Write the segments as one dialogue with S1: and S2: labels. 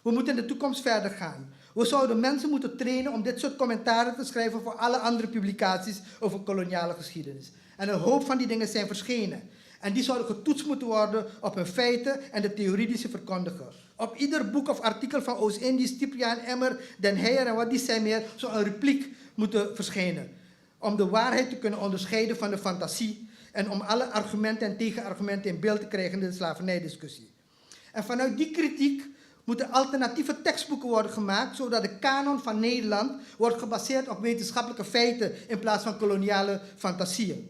S1: We moeten in de toekomst verder gaan. We zouden mensen moeten trainen om dit soort commentaren te schrijven voor alle andere publicaties over koloniale geschiedenis. En een hoop van die dingen zijn verschenen. En die zouden getoetst moeten worden op hun feiten en de theorie die ze verkondigen. Op ieder boek of artikel van Oost-Indië, Stipriaan, Emmer, Den Heyer en wat die zijn meer, zou een repliek moeten verschijnen. Om de waarheid te kunnen onderscheiden van de fantasie en om alle argumenten en tegenargumenten in beeld te krijgen in de slavernijdiscussie. En vanuit die kritiek moeten alternatieve tekstboeken worden gemaakt, zodat de kanon van Nederland wordt gebaseerd op wetenschappelijke feiten in plaats van koloniale fantasieën.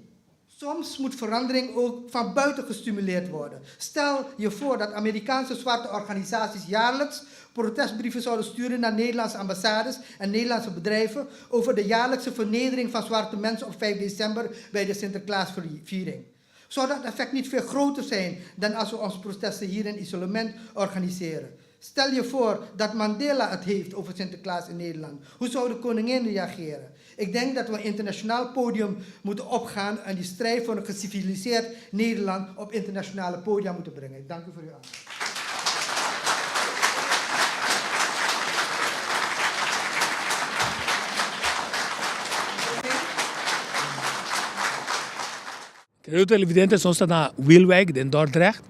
S1: Soms moet verandering ook van buiten gestimuleerd worden. Stel je voor dat Amerikaanse zwarte organisaties jaarlijks protestbrieven zouden sturen naar Nederlandse ambassades en Nederlandse bedrijven over de jaarlijkse vernedering van zwarte mensen op 5 december bij de Sinterklaasviering. Zou dat effect niet veel groter zijn dan als we onze protesten hier in isolement organiseren? Stel je voor dat Mandela het heeft over Sinterklaas in Nederland. Hoe zou de koningin reageren? Ik denk dat we een internationaal podium moeten opgaan en die strijd voor een geciviliseerd Nederland op internationale podia moeten brengen. Ik dank u voor uw aandacht.
S2: Querido televidente, nos ta na Wielwijk den Dordrecht.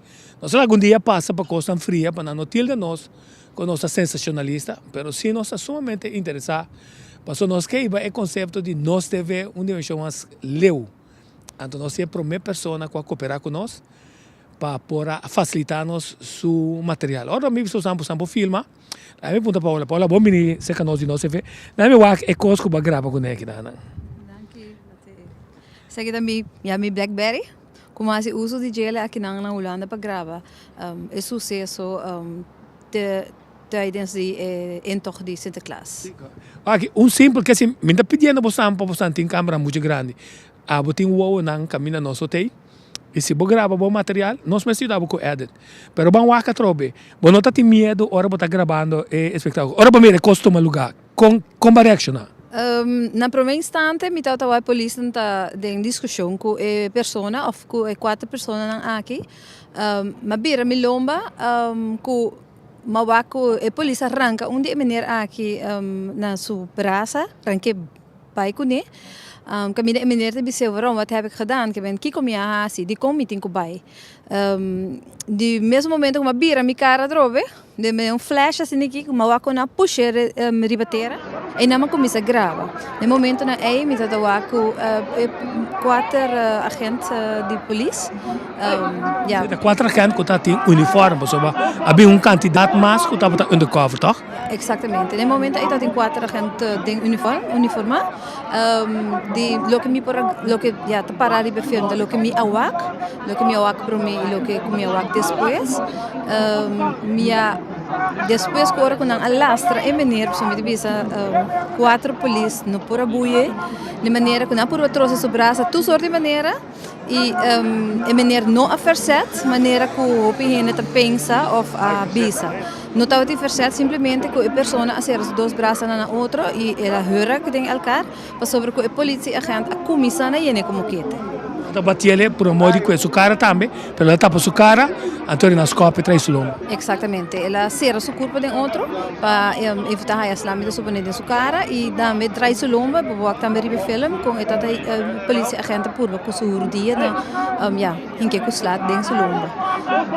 S2: Nos algun dia pasa pa cosnan fria pa nan no tilda nos cu nos ta sensacionalista, pero si nos ta sumamente interesa pasobra nos ke hiba e concepto di nos TV un dimension mas leu. Anto nos tin e prome persona cu a coopera cu nos pa por a facilita nos su material. Ora mi bisa usa bo por filma, a mi puntra Paola, Paola bo bini cerca nos di nos TV, na mi wak e cos cu bo a graba cu neki nan.
S3: Esaki ta mi ya mi blackberry ku mi hasi uso di djele akinan na Hulanda pa graba e suseso tijdens di e intocht di Sinterklaas.
S2: Aki un simpel ke si mi ta pidiendo bosan pa bosan tin camera mucho grandi abo tin wowonan caminda nos otey y si bo graba bo material nos mester yuda bo cu edit pero ban wak atrobe bo no ta tin miedo ora bo ta grabando e espectaculo ora bo mira e cos tuma lugar Kon kon bo a reakshoná?
S3: Na promé instante mi tabata wak e polisnan ta den diskushon ku e persona òf ku e kuater personanan aki. Mi a bira mi lomba ku mi a wak ku e polis a ranka un di e meneer aki na su brasa, rank'é bai kuné. Kaminda e meneer ta bis'é, Waarom, wat heb ik gedaan? Ke men, kiko mi a hasi? Dikon mi tin ku bai? Di mes momento ku mi a bira mi kara atrobe. Den me un flash asina aki ku mi a wak ku nan a pusha riba tera i nan a kuminsá graba. Den momentonan ei mi tabata wak ku e kuater agent di polis ya.
S2: Ta kuater agent ku ta tin uniform pasobra a bin un kantidat mas ku tabata undercover tòg?
S3: Eksaktamente. Den momento ei tabatin kuater agent den uniform, uniformá. Di loke mi por a loke ya ta pará riba e film ta loke mi a wak, loke mi a wak promé i loke ku mi a wak despues. Mi a despues ku ora ku nan a lastra e meneer pasobra mi ta bisa kuater polis no por a buye di manera ku nan a purba trosa su brasa tur sort di manera i e meneer no a verzet manera ku hopi hende ta pensa òf a bisa. No tabatin verzet simplemente ku e persona a sera su dos brasanan na otro i el a hurk den elkar pasobra ku e politieagent a kuminsá na yene ku mokete.
S2: Ta batiele por amor di kue su kara tambe, pero el a tapa su kara, anto el na skòp e trae su lomba.
S3: Eksaktamente, el a sera su kurpa den otro pa evitá haya sla mi ta suponé den su kara i tambe trae su lomba, bo wak tambe riba e film kon e tata e politieagent a purba ku su rudia na ya hink'é ku sla den su lomba.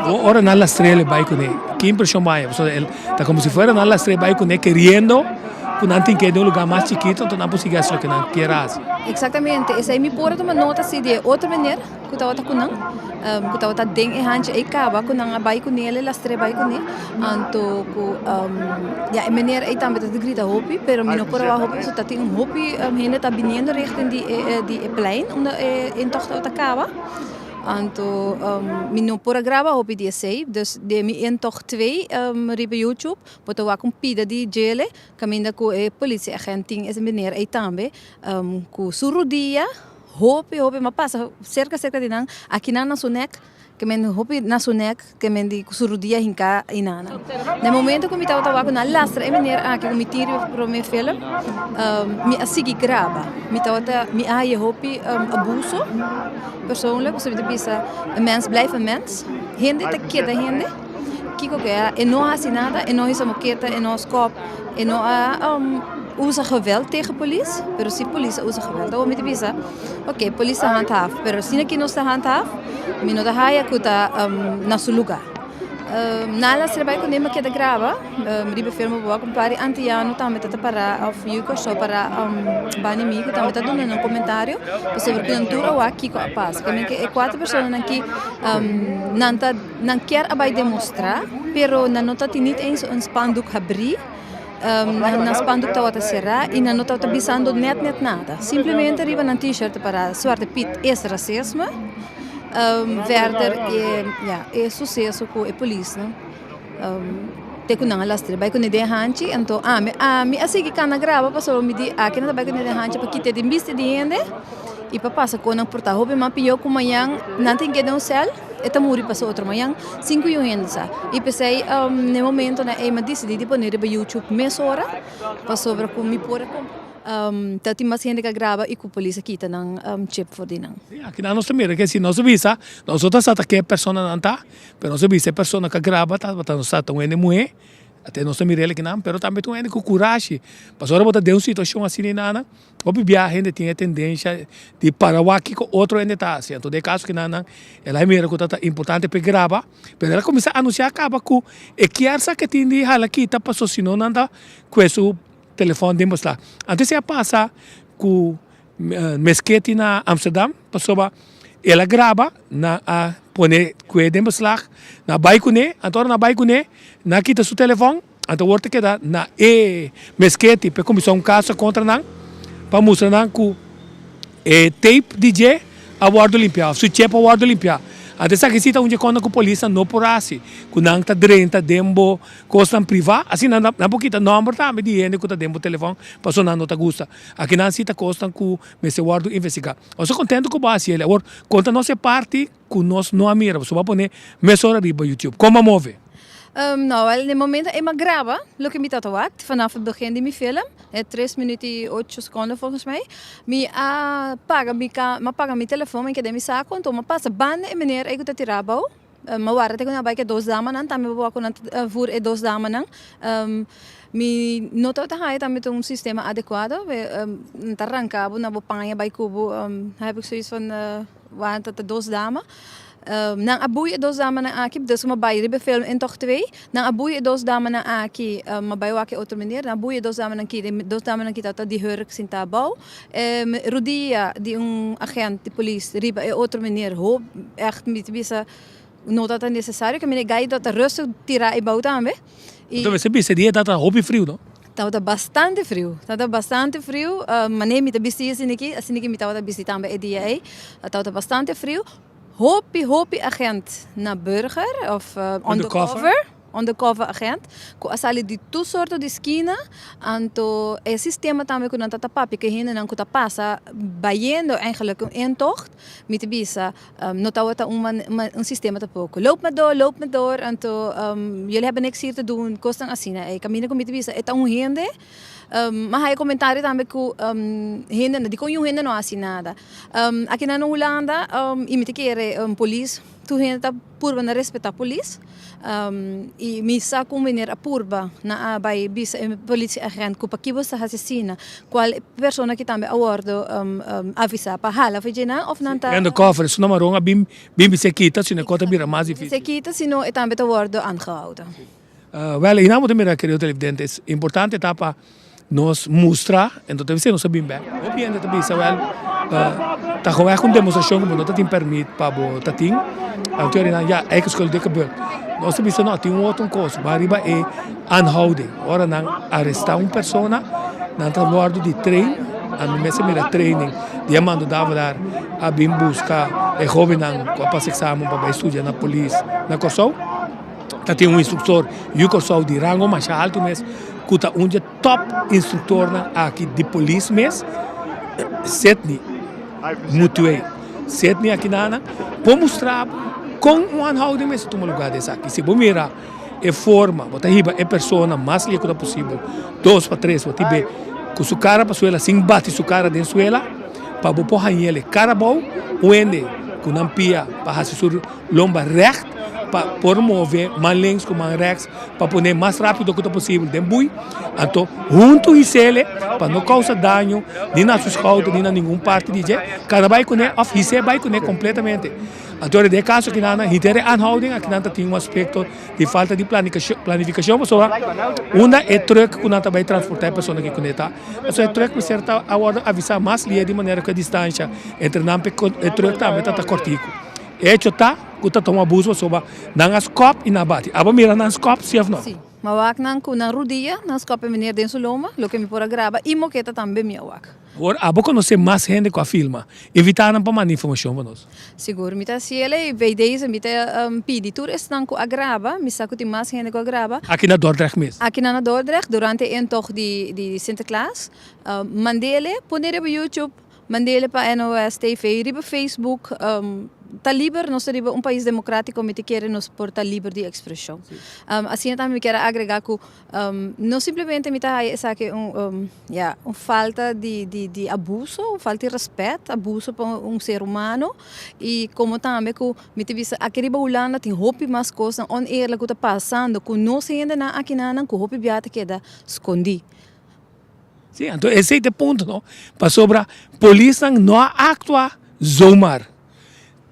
S2: Bo ora nan lastr'é el bai kuné, ki impreshon bo haña? Pasobra el ta komo si fuera nan lastr'é bai kuné keriendo ku nan tin ke den un lugá mas chikitu, anto nan por sigui hasi loke nan kier hasi.
S3: Eksaktamente, esei mi por a tuma nota si di e otro meneer ku tabata ku nan, ku tabata den e hanchi ei kaba ku nan a bai kuné, el lastr'é bai kuné, anto ku ya e meneer ei tambe ta grita hopi, pero mi no por a wak hopi pasobra ta tin un hopi hende ta biniendo richting di e di e plein unda e intocht tabata kaba. Anto mi no por a graba hopi di esei, dus den mi intocht twee riba YouTube bo ta wak un pida di djele kaminda ku e politieagent tin e meneer ei tambe ku su rudia hopi hopi mi a pasa serka serka di nan akinan na su nek ke men hopi na su nek ke men di ku su rudia hinká einanan. Na e momento ku mi tabata wak ku nan a lastra e meneer aki ku mi tin riba prome film mi a sigui graba mi tabata mi a haya hopi abuso persoonlijk pasobra mi ta bisa een mens blijft een mens hende ta keda hende. kiko ku e no a hasi nada, e no hisa moketa, e no a skòp, e no a usa geweld tegen polis, pero si polis a usa geweld. Awor mi ta bisa, ok, polis ta handhaaf, pero asina ki nos ta handhaaf, mi no ta haya ku ta na su lugá. Nan a lastra bai kuné, mi a keda graba riba e film bo un par di antiano tambe ta ta pará òf yu Kòrsou pará banda di mi ku tambe ta duna nan komentario pasobra ku nan tur a wak kiko a pasa. Ke men ke e kuater personanan ki nan ta nan kier a bai demostrá pero nan no ta tin nit eens un spandoek habrí, nan spandoek tabata será i nan no tabata bisando nèt nèt nada. Simplemente riba nan t-shirt ta pará Zwarte Piet is racisme. Verder e ya e suseso ku e polisnan te ku nan a lastra bai kuné den hanchi anto ami ami a sigui kana graba pasobra mi di aki nan ta bai kuné den hanchi pa kita den bista di hende i pa pasa ku nan por ta hopi mas pió ku mañan nan tin keda den un sèl e ta muri pasa otro mañan sin ku yu hende sa i p'esei na e momentonan ei mi a disidí di pone riba youtube mesora pasobra ku mi por a Ta tin mas hende ka graba i ku polis a kita nan chip for di nan.
S2: Sí, akinan nos ta mira ke si nos a bisa, nos no ta sa ta ke personanan ta, pero nos a bisa e persona ka graba tabata nos sa ta un hende muhé, ate nos ta mira el akinan, pero tambe ta un hende ku kurashi, pasobra ora bo ta den un situashon asina i nana, hopi bia hende tin e tendensha di para wak kiko otro hende ta hasi, anto den e kaso kinan nan el a mira ku ta importante pa e graba, pero el a kuminsá anunsiá kaba ku e kier sa ke tin di hala kita pasobra si no nan ta kue su Telefòn den bos la. Antes e a pasa ku Mesketi na Amsterdam pasobra el a graba nan a pone kue den beslag nan a bai kuné anto ora nan a bai kuné nan a kita su telefòn anto awor ta keda na e Mesketi pa e kuminsá un kaso kontra nan pa mustra nan ku E tape di dje a wòrdu limpiá òf su chep a wòrdu limpiá. Anto esaki si ta un dje kònta ku polisnan no por hasi, ku nan ta drenta den bo kosnan privá. Asina nan nan por kita nòmber tambe di hende ku ta den bo telefòn pasobra nan no ta gusta. Aki nan si ta kosnan ku mester wòrdu investigá. Nos ta kontentu ku bo a hasi el. Awor, konta nos e parti ku nos no a mira, pasobra bo a pone mesora riba YouTube. Kon bo a move?
S3: No, wel, na e momento ei mi a graba loke mi tabata wak vanaf het begin di mi film. E tres minuut i ocho sekondo volgens mij. Mi a paga mi ka, mi a paga mi telefon, mi keda mi sako, anto mi a pasa banda e meneer ei ku ta tira abou. Mi a warda te ku nan a bai ku e dos damanan, tambe mi a wak ku nan ta vur e dos damanan. Mi no tabata haya tambe ta un sistema adekuado, nan ta ranka bo na bo paña bai ku bo, heb ik zoiets van wanta ta dos dama. Nan a bui e dos damanan aki, dus mi a bai riba e film Intocht twee. Nan a bui e dos damanan aki, mi a bai wak e otro meneer, nan a bui e dos damanan aki, e dos damanan aki tabata di hurk sinta abou. Rudia di un agent di polis riba e otro meneer, hoop echt mi ta bisa no tabata necesario, ke meneer gai tabata rustig tira abou tambe.
S2: Anto mester bisa di e tabata hopi friu no?
S3: Tabata bastante friu, tabata bastante friu, manera mi ta bisti asina aki, asina ki mi tabata bisti tambe e dia ei, tabata bastante friu. Hopi hopi agent na burger of undercover, undercover agent ku a sali di tur sorto di skina, anto e sistema tambe ku nan ta ta papia ku e hendenan ku ta pasa bayendo eigenlijk un intocht, mi ta bisa no tabata un un sistema tampoco. Loop maar door, loop maar door, anto jullie hebben niks hier te doen, kosnan asina. E kaminda ku mi ta bisa e ta un hende. Mi a haya komentario tambe ku hende, dikon yu hende no a hasi nada. Aki na Hulanda i mi ta kere polis, tur hende ta purba na respetá polis. I mi sa ku meneer a purba na a bai bisa e politieagent ku pakiko bo ta hasi asina, kual persona ki tambe a wòrdu avisá pa hala for dje nan òf nan ta.
S2: Undercover, esun na maron a bin bis'é kita, sino e kos ta bira mas difísil.
S3: Bis'é kita, sino e tambe ta wòrdu aangehouden.
S2: Wel, einan bo ta mira, kerido televidentes, importante ta pa nos mustra, enton ta bisa nos a bin bek. Hopi hende ta bisa, wel, ta gewoon echt un demostrashon ku bo no ta tin permit pa bo ta tin. Anto yori nan, ya, eigen schuld dikke bult. Nos ta bisa, no, tin un otro kos, bo ariba e aanhouding. Ora nan arestá un persona, nan ta wòrdu di train, ami mes a mira training di Armando Davelaar a bin buska e hóbennan ku a pasa eksamen pa bai studia na polis na Kòrsou. Ta tin un instruktor yu Kòrsou di rango masha altu mes ku ta un dje tòp instruktornan aki di polis mes, Sidney Mutuey. Sidney akinana por mustra bo kon un aanhouding mester tuma lugá den esaki. Si bo mira e forma, bo ta hiba e persona mas lihé ku ta posibel, dos pa tres bo ta hib'é ku su kara pa suela sin bati su kara den suela pa bo por hañ'el e kara abou, un hende ku nan pia pa hasi su lomba règt. pa por move man links ku man rèks pa pone mas rápido ku ta posibel den bui. Anto huntu his'ele pa no kousa daño ni na su skouder ni na ningun parti di dje, kana bai kuné òf his'é bai kuné kompletamente. Anto den e kaso akinan henter e aanhouding akinan ta tin un aspekto di falta di planifikashon pasobra unda e trùk ku nan ta bai transportá e persona aki kuné ta. Pasobra e trùk mester ta a wòrdu avisá mas lia di manera ku e distansha entre nan pa e trùk tambe ta ta kòrtiku. E echo ta ku ta tuma abuso pasobra nan a skòp i nan a bati. Abo mira nan skòp si òf no?
S3: Sí. Mi a wak nan ku nan rudia, nan skòp e meneer den su loma, loke mi por a graba i moketa tambe mi a wak.
S2: Awor abo konosé mas hende ku a filma. Invitá nan pa manda informashon pa nos.
S3: Sigur, mi ta hasi el ei. Bij deze mi ta pidi tur esnan ku a graba, mi sa ku tin mas hende ku a graba.
S2: Aki na Dordrecht mes?
S3: Aki na Dordrecht, durante e intocht di Sinterklaas. Mand'el, pone riba YouTube, Mandele pa NOS TV riba Facebook. Ta liber, nos ta riba un pais democratico, mi ta kere nos por ta liber di expresion. Asina tambe mi kier a agrega cu no simplemente mi ta haya esaki un ya un falta di di di abuso, un falta di respet, abuso pa un ser humano y como tambe cu mi ta bisa aki riba Hulanda tin hopi mas cosnan oneerlijk cu ta pasando cu nos hendenan akinanan cu hopi bia ta keda scondi.
S2: Sí, anto esei ta e punto, no? Pasobra polisnan no a aktua zomaar.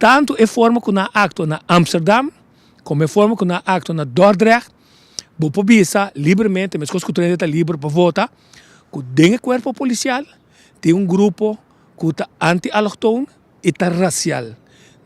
S2: Tantu e forma ku nan a aktua na Amsterdam komo e forma ku nan a aktua na Dordrecht, bo por bisa libremente, meskos ku tur hende ta liber pa vota, ku den e kuerpo polisial tin un grupo ku ta anti-allochtoon i ta rasial.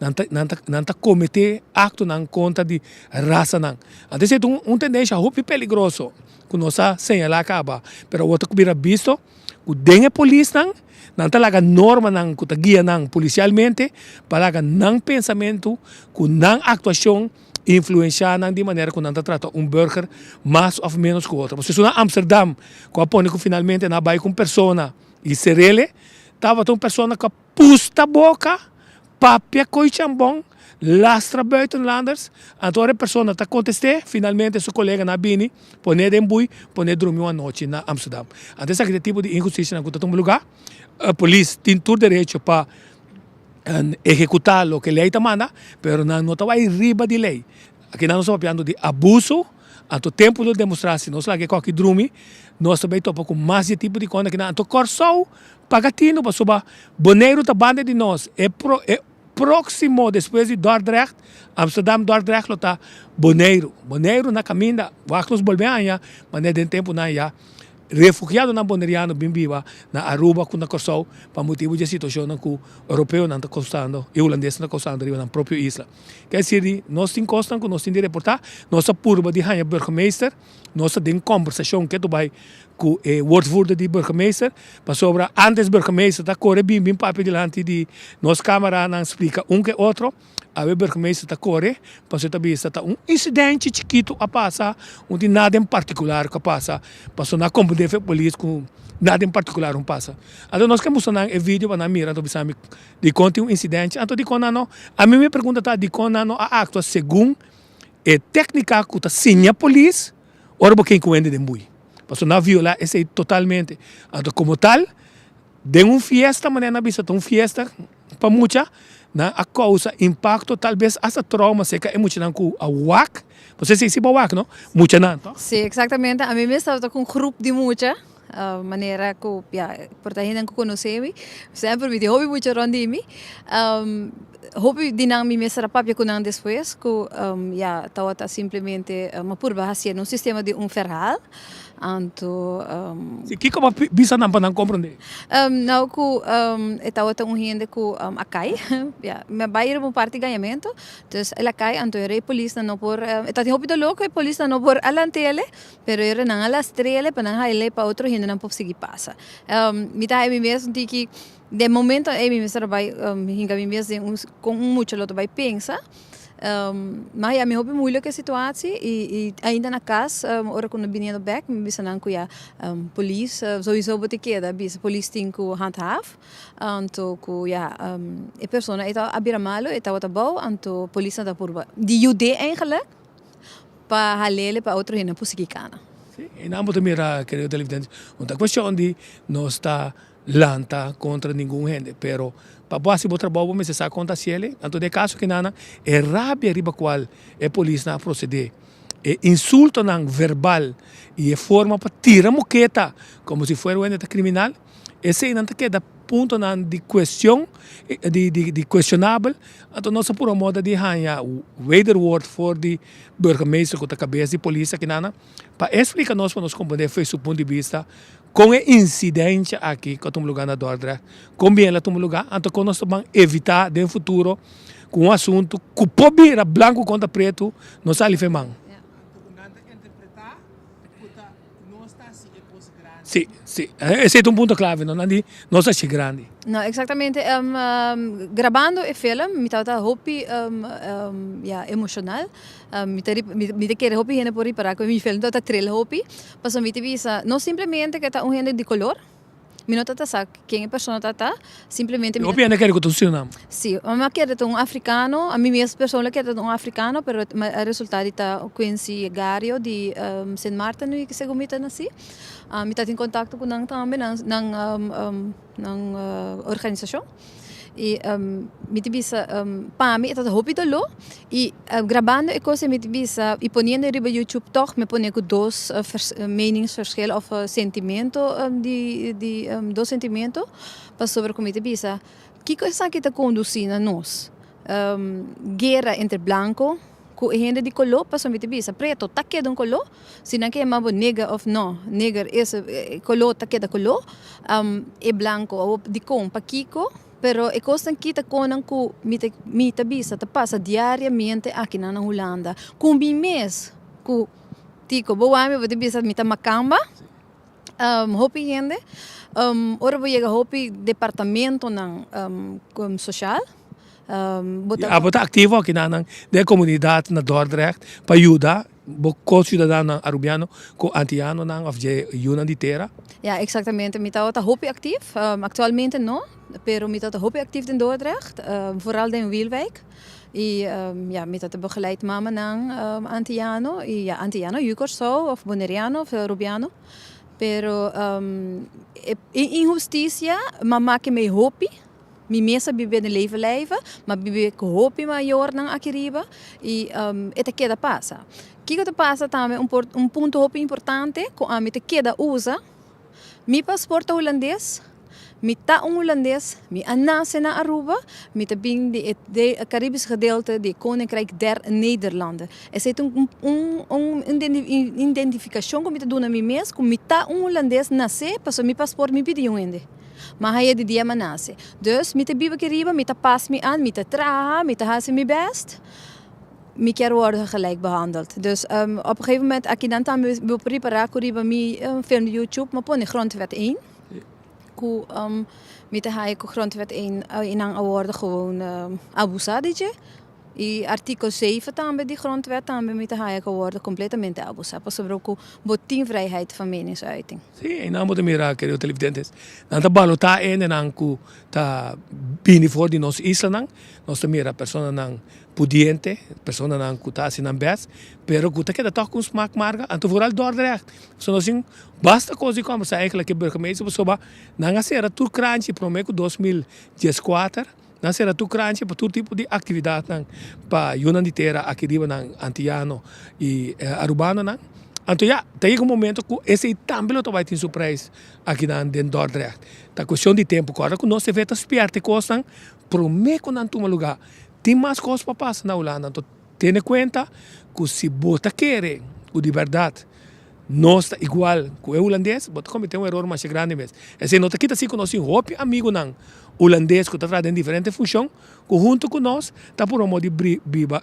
S2: Nan ta, nan ta, nan ta kometé aktonan kontra di rasanan. Anto esei ta un tendensia hopi peligroso ku nos a señalá kaba. Pero awor ta bira bisto ku den e polisnan nan ta laga normanan ku ta guia nan polisialmente pa laga nan pensamentu ku nan aktuashon influenshá nan di manera ku nan ta trata un burger mas òf ménos ku otro. Pasobra esun na Amsterdam ku a pone ku finalmente nan a bai ku un persona i ser'el tabata un persona ku a Pusta boka, papia koe chambon, lastra buitenlanders, anto ora e persona ta kontest'é, finalmente su koleganan a bini, pon'é den bui, pon'é drumi un anochi na Amsterdam. Anto esaki ta e tipo di inhustisianan ku ta tuma lugá. Polis tin tur derecho pa ehekutá loke lei ta manda, pero nan no ta bai riba di lei. Akinan nos ta papiando di abuso. Anto tempu lo demostrá si nos laga e kòki drumi, nos ta bai topa ku mas di e tipo di kònda kinan. Anto Kòrsou paga tinu pasobra Boneiru ta banda di nos. E pro e próksimo despues di Dordrecht, Amsterdam Dordrecht lo ta Boneiru. Boneiru na kaminda, wak nos bolbe haña manera den tempunan ya. Refugiadonan boneriano bin biba na Aruba ku na Kòrsou pa motibu di e situashonnan ku europeonan ta kousando i hulandesnan ta kousando riba nan propio isla. Ke esir di nos tin kosnan ku nos tin di reportá, nos a purba di haña burgemeester, nos ta den kombersashon ketu bai ku e woordvoerder di burgemeester, pasobra antes burgemeester ta kore bin bin papia dilanti di nos kameranan splika un ke otro. Awe burgemeester ta kore pasobra e ta bisa ta un insidente chikitu a pasa, no tin nada en partikular ku a pasa, pasobra nan a komprendé for e polis ku nada en partikular no pasa. Anto nos ke mustra nan e video pa nan mira anto bisa mi dikon tin un insidente, anto dikon nan no, ami mi pregunta ta dikon nan no a aktua segun e teknika ku ta siña polis ora bo ken ku hende den bui, pasobra nan a viola esei totalmente, anto komo tal Den un fiesta, manera nan a bisa ta un fiesta pa mucha, nan a kousa impakto, tal bes asta trauma serka e muchanan ku a wak, bo sa si bo a wak no, muchanan to?
S3: Sí, exactamente. Ami mes tabata ku un grup di mucha, manera ku ya por ta hendenan ku konosé mi, semper mi tin hopi mucha rònt di mi. Hopi di nan mi mester a papia ku nan despues ku ya tabata simplemente mi a purba hasié un sistema di un verhaal. Anto.
S2: Si, kiko bo a bisa nan pa nan komprondé?
S3: Nou ku e tabata un hende ku a kai, ya, mi a bai riba un parti gañamentu, dus el a kai, anto e rei polisnan no por, e tabatin hopi doló ku e polisnan no por a lant'é, pero e nan a lastr'é pa nan hail'é pa otro hendenan por sigui pasa. Mi ta haña mi mes un tiki, den momento ei mi mester a bai hinka mi mes den un, kon un mucha lo ta bai pensa. Ma ya mi hopi moeilijke situatie y y ainda na cas ora cu no biniendo bek mi bisa nan cu ya polis sowieso bo ta keda bisa polis tin cu handhaaf anto cu ya e persona ey ta a bira malo e tabata bou anto polisnan ta purba di yude eigenlijk pa halele pa otro hende por sigui cana.
S2: Si, y nan bo ta mira, querido televidente, un ta cuestion di nos ta. lanta kontra ningun hende, pero pa bo hasi bo trabou bo mester sa kon ta hasiel. Anto den e kaso kinanan e rabia riba kual e polisnan a prosedé, e insultonan verbal i e forma pa tira moketa komo si fuera un hende ta kriminal, eseinan ta keda puntonan di kuestion, di kuestionabel. Anto nos a pura moda di haña wederwoord for di burgemeester ku ta kabes di polis akinanan pa e splika nos pa nos komprendé for su punto di bista kon e insidensia aki ku a tuma lugá na Dordrecht, kon bien el a tuma lugá, anto kon nos ta ban evitá den futuro ku un asuntu ku por bira blanku kontra pretu no sali fe man. Si, si. Esei ta un punto clave, no? Nan di, nos ta haci grandi.
S3: No, exactamente. Grabando e film, mi tabata hopi, ya, emocional. Mi ta, mi ta kere hopi hende por ripara cu mi film tabata tril hopi. Pasobra mi ta bisa, no simplemente cu e ta un hende di color, Mi no ta sa ken e persona ta ta, simplemente mi
S2: ta. Hopi hende kere ku ta un Surinam.
S3: Si, mi a kere ta un afrikano, ami mes persoonlijk kere ta un afrikano, pero a resulta di ta Quincy Gario di Sint Maarten nu segun mi ta nasi. Mi ta tin kontakto ku nan tambe, nan nan nan organisashon. I mi ta bisa pa mi e ta hopi doló i grabando e kos mi ta bisa i poniendo riba YouTube tòg mi pone ku dos meningsverschil òf sentimento di di dos sentimento pasobra ku mi ta bisa kiko esaki ta kondusí na nos guera entre blanko ku e hende di koló pasobra mi ta bisa preto ta keda un koló si nan ke yama bo nigger òf no nigger es koló ta keda koló e blanko dikon pakiko pero e kosnan kita konan ku mi ta mi ta bisa ta pasa diariamente akinan na Hulanda ku mi mes ku tiko bo wak mi bo ta bisa mi ta makamba hopi hende ora bo yega hopi departamentonan sosial bo ta.
S2: Abo ta aktivo akinan den e komunidat na Dordrecht pa yuda bo ko-siudadanonan arubiano ku antianonan òf dje yunan di tera?
S3: Ja, eksaktamente. Mi tabata hopi aktif. Aktualmente no, pero mi tabata hopi aktif den Dordrecht, vooral den Wielwijk. I ja, mi tabata begeleid mamanan antiano i ja, antiano, yu Kòrsou òf boneriano òf rubiano. Pero e inhustisia mama ke mei hopi. Mi mes a biba den leven lijve, ma biba ku hopi mayornan aki riba i e ta keda pasa. Kiko ta pasa tambe un por un punto hopi importante ku ami ta keda usa, mi pasport ta hulandes, mi ta un hulandes, mi a nase na Aruba, mi ta bin di e Caribisch gedeelte di Koninkrijk der Nederlanden. Esei ta un un un identifikashon ku mi ta duna mi mes ku mi ta un hulandes nase pasobra mi pasport mi pidi un hende. Ma haya di dia m'a nase. Dus mi ta biba aki riba, mi ta pas mi an, mi ta traha, mi ta hasi mi best. Mi kier worde gelijk behandeld. Dus op een gegeven moment aki nan tambe bo por ripara ku riba mi film di YouTube m'a pone grondwet een. Ku mi ta haya ku grondwet een nan a worde gewoon abusa di dje. I artíkel zeven tambe di grondwet tambe mi ta haya ku a wòrdu kompletamente abusá pasobra ku bo tin vrijheid van meningsuiting.
S2: Sí, einan bo ta mira, kerido televidentes, nan ta balotá hendenan ku ta bini for di nos islanan. Nos ta mira personanan pudiente, personanan ku ta hasi nan bèst, pero ku ta keda tòg ku un smak marga, anto vooral Dordrecht. Pasobra nos tin basta kos di kòmbersá eigentlik ku e burgemeester pasobra nan a sera tur kranchi promé ku 2014. Nan sera tur kranchi pa tur tipo di aktividatnan pa yunan di tera aki riba nan antiano i arubanonan. Anto ya, ta yega un momento ku esei tambe lo ta bai tin su prijs akinan den Dordrecht. Ta kuestion di tempu. Kòrda ku nos TV ta spièrta e kosnan promé ku nan tuma lugá. Tin mas kos pa pasa na Hulanda. Anto tene kuenta ku si bo ta kere ku di bèrdat nos ta igual ku e hulandes, bo ta kometé un eror masha grandi mes. Esei no ta kita si ku nos tin hopi amigunan hulandes ku ta traha den diferente funshon ku huntu ku nos ta purba modo di biba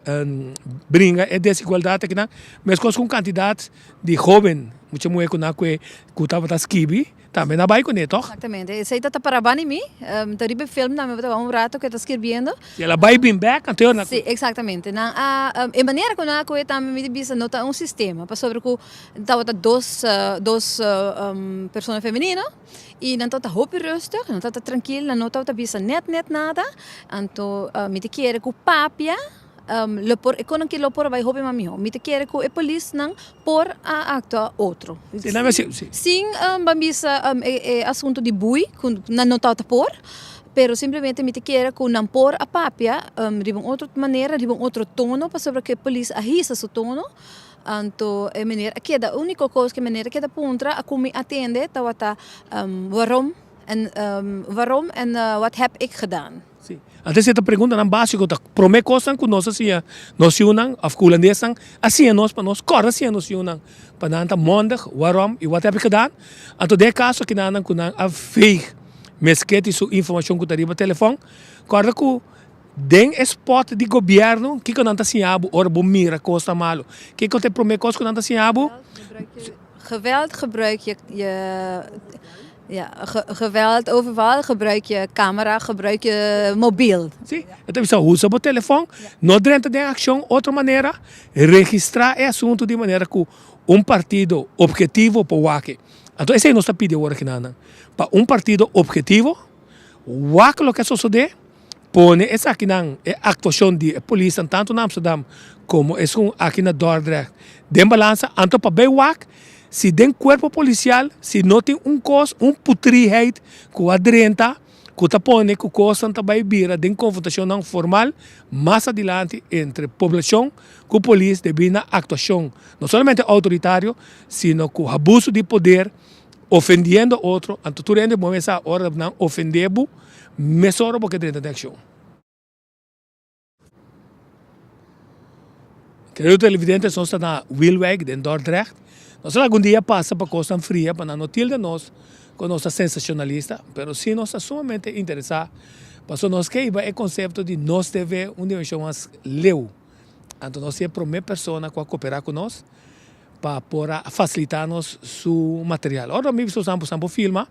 S2: bringa e desigualdat akinan, meskos ku un kantidat di hóben, mucha muhé ku nan ku tabata skibi Tambe na bai kuné, tòg?
S3: Exactamente. Esei ta ta para bani mi. Ta riba e film tambe bo ta wak un rato ku e ta skirbiendo.
S2: Si el a bai bin bèk, anto e na
S3: Sí, exactamente. Nan a, e manera ku nan a kohe tambe mi ta bisa no ta un sistema, pasobra ku tabata dos, dos persona femenino i nan tabata hopi rustig, nan tabata trankil, nan no tabata bisa nèt nèt nada. Anto mi ta kere ku papia. um, lo por, e konan ki lo por a bai hopi mas mihó. Mi ta kere ku e polisnan por a aktua otro.
S2: Sí, nan mester, sí.
S3: Sin um, ban bisa um, e, e asunto di bui, ku nan no tabata por, pero simplemente mi ta kere ku nan por a papia um, riba un otro manera, riba un otro tono, pasobra ku e polis a hisa su tono. Anto e meneer a keda, úniko kos ku e meneer a keda puntra a ku mi atende tabata um, waarom en um, waarom en uh, wat heb ik gedaan?
S2: Sí. Antes e ta preguntanan básiko ta promé kosnan ku nos a siña nos yunan òf ku hulandesnan a siña nos pa nos kòrda siña nos yunan pa nan ta mondig, waarom i wat heb ik gedaan. Anto den e kaso kinanan ku nan a veeg mesketi su informashon ku ta riba telefòn, kòrda ku den e spòt di gobièrnu kiko nan ta siña bo ora bo mira kos ta malu. Kiko ta e promé kos ku nan ta siña bo?
S3: Geweld gebruik je, je ja, geweld overal, gebruik je camera, gebruik je mobiel.
S2: Sí, e ta bisa usa bo telefòn, no drenta den akshon otro manera, registrá e asuntu di manera ku un partido ophetivo por wak e. Anto esei nos ta pidi awor akinan, pa un partido ophetivo wak loke a sosodé. Pone esakinan, e aktuashon di e polisnan tantu na Amsterdam komo esun aki na Dordrecht den balansa, anto pa bay wak si den kuerpo polisial si no tin un kos, un putriheid ku a drenta ku ta pone ku kosnan ta bay bira den konfrontashonnan formal mas adilanti entre poblashon ku polis debí na aktuashon no solamente outoritario sino ku abuso di poder. Ofendiendo otro, anto tur hende bo mester sa ora nan ofende bo, mesora bo ke drenta den akshon. Kerido televidentes, nos ta na Wielwijk den Dordrecht. Nos a laga un dia pasa pa kosnan fria pa nan no tilda nos ku nos ta sensashonalista, pero si nos ta sumamente interesá pasobra nos ke hiba e konsepto di Nos TV un dimenshon mas leu. Anto nos tin e promé persona ku a koperá ku nos. Pa por a facilita nos su material. Ora mi bisa bo san por filma,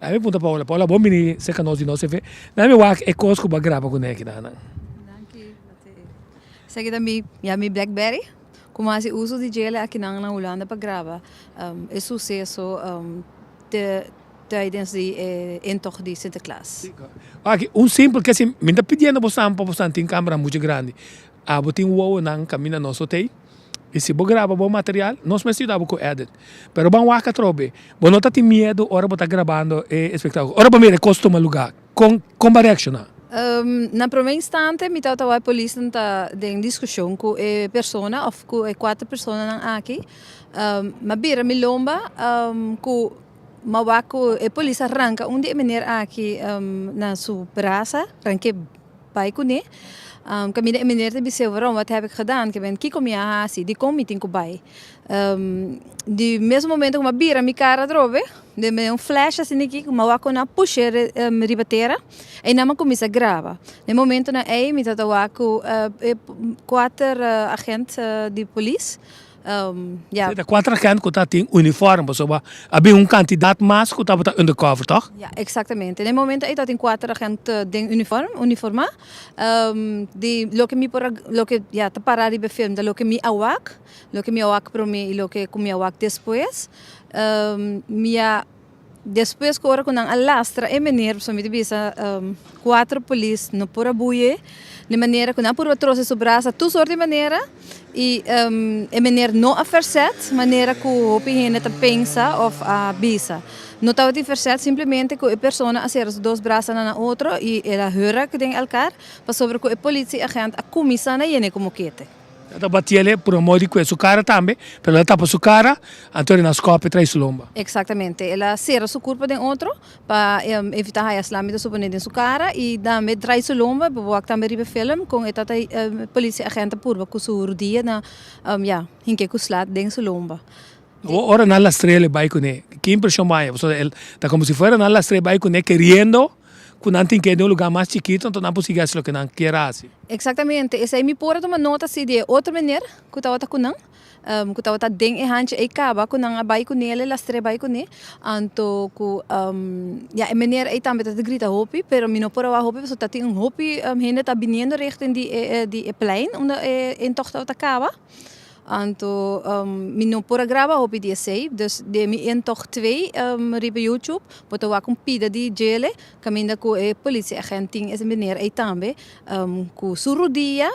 S2: laga mi puntra Paola, Paola bon bini cerca nos di nos TV, laga mi wak e cos cu bo a graba cu ne akinan.
S3: Danki. Esaki ta mi, ya mi blackberry cu mi a haci uso di djele akinan na Hulanda pa graba e suceso te tijdens di e intocht di Sinterklaas.
S2: Aki un simpel ke si mi ta pidiendo bo san pa bo san tin camera mucho grandi, abo tin wowonan caminda nos hotel. I si bo graba bo material, nos mester yuda bo ku edit. Pero ban wak atrobe, bo no ta tin miedu ora bo ta grabando e espektákulo. Ora bo mira e kos tuma lugá, kon kon bo a reakshoná?
S3: Na promé instante mi tabata wak e polisnan ta den diskushon ku e persona òf ku e kuater personanan aki. Mi a bira mi lomba ku mi a wak ku e polis a ranka un di e meneer aki na su brasa, rank'é. Bai kuné. Kaminda e meneer ta bis'é, Waarom, wat heb ik gedaan? Ke men, Kiko mi a hasi? Dikon mi tin ku bai? Di mes momento ku mi a bira mi kara atrobe, den mi un flash asina aki, ku mi a wak ku nan a push'é riba tera, ei nan a kuminsá graba. Den momentonan ei mi tabata wak ku e kuater agent di polis.
S2: Ja. Ta cuater agent cu ta tin uniform pasobra a bin un cantidad mas cu tabata undercover toch?
S3: Ja, exactamente. Den momento ey tabatin cuater agent den uniform, uniforma. Di loke mi por a, loke ja ta para riba e film ta loke mi a wak, loke mi a wak prome y loke cu mi a wak despues. Mi a. Despues ku ora ku nan a lastra e meneer, pasobra mi ta bisa kuater polis no por a buye di manera ku nan a purba trose su brasa tur sort di manera i e meneer no a verzet manera ku hopi hende ta pensa òf a bisa. No tabatin verzet simplemente ku e persona a sera su dos brasanan na otro i el a hurk den elkar pasobra ku e politieagent a kuminsá na yene ku mokete.
S2: El ta batiele por amor di kue su kara tambe, pero el a tapa su kara, anto el na skòp e trae su lomba.
S3: Exactamente, el a sera su kurpa den otro pa evita haya sla mi ta supone den su kara i tambe trae su lomba, bo wak tambe riba e film kon e tata politie agent a purba ku su rudia na ya hink'é ku sla den su lomba.
S2: Ora nan lastr'é el bai kuné, ki impreshon bo haña? Pasobra el ta komo si fuera nan lastr'é bai kuné keriendo ku nan tin ke den un lugá mas chikitu, anto nan por sigui hasi loke nan kier hasi.
S3: Eksaktamente, esei mi por a tuma nota si di e otro meneer ku tabata ku nan, ku tabata den e hanchi ei kaba ku nan a bai kuné, el a lastr'é bai kuné, anto ku ya e meneer ei tambe ta grita hopi, pero mi no por a wak hopi pasobra ta tin un hopi hende ta biniendo richting di e di e plein unda e intocht tabata kaba. Anto mi no por a graba hopi di esei, dus den mi intocht twee riba YouTube bo ta wak un pida di djele kaminda ku e politieagent tin e meneer ei tambe ku su rudia.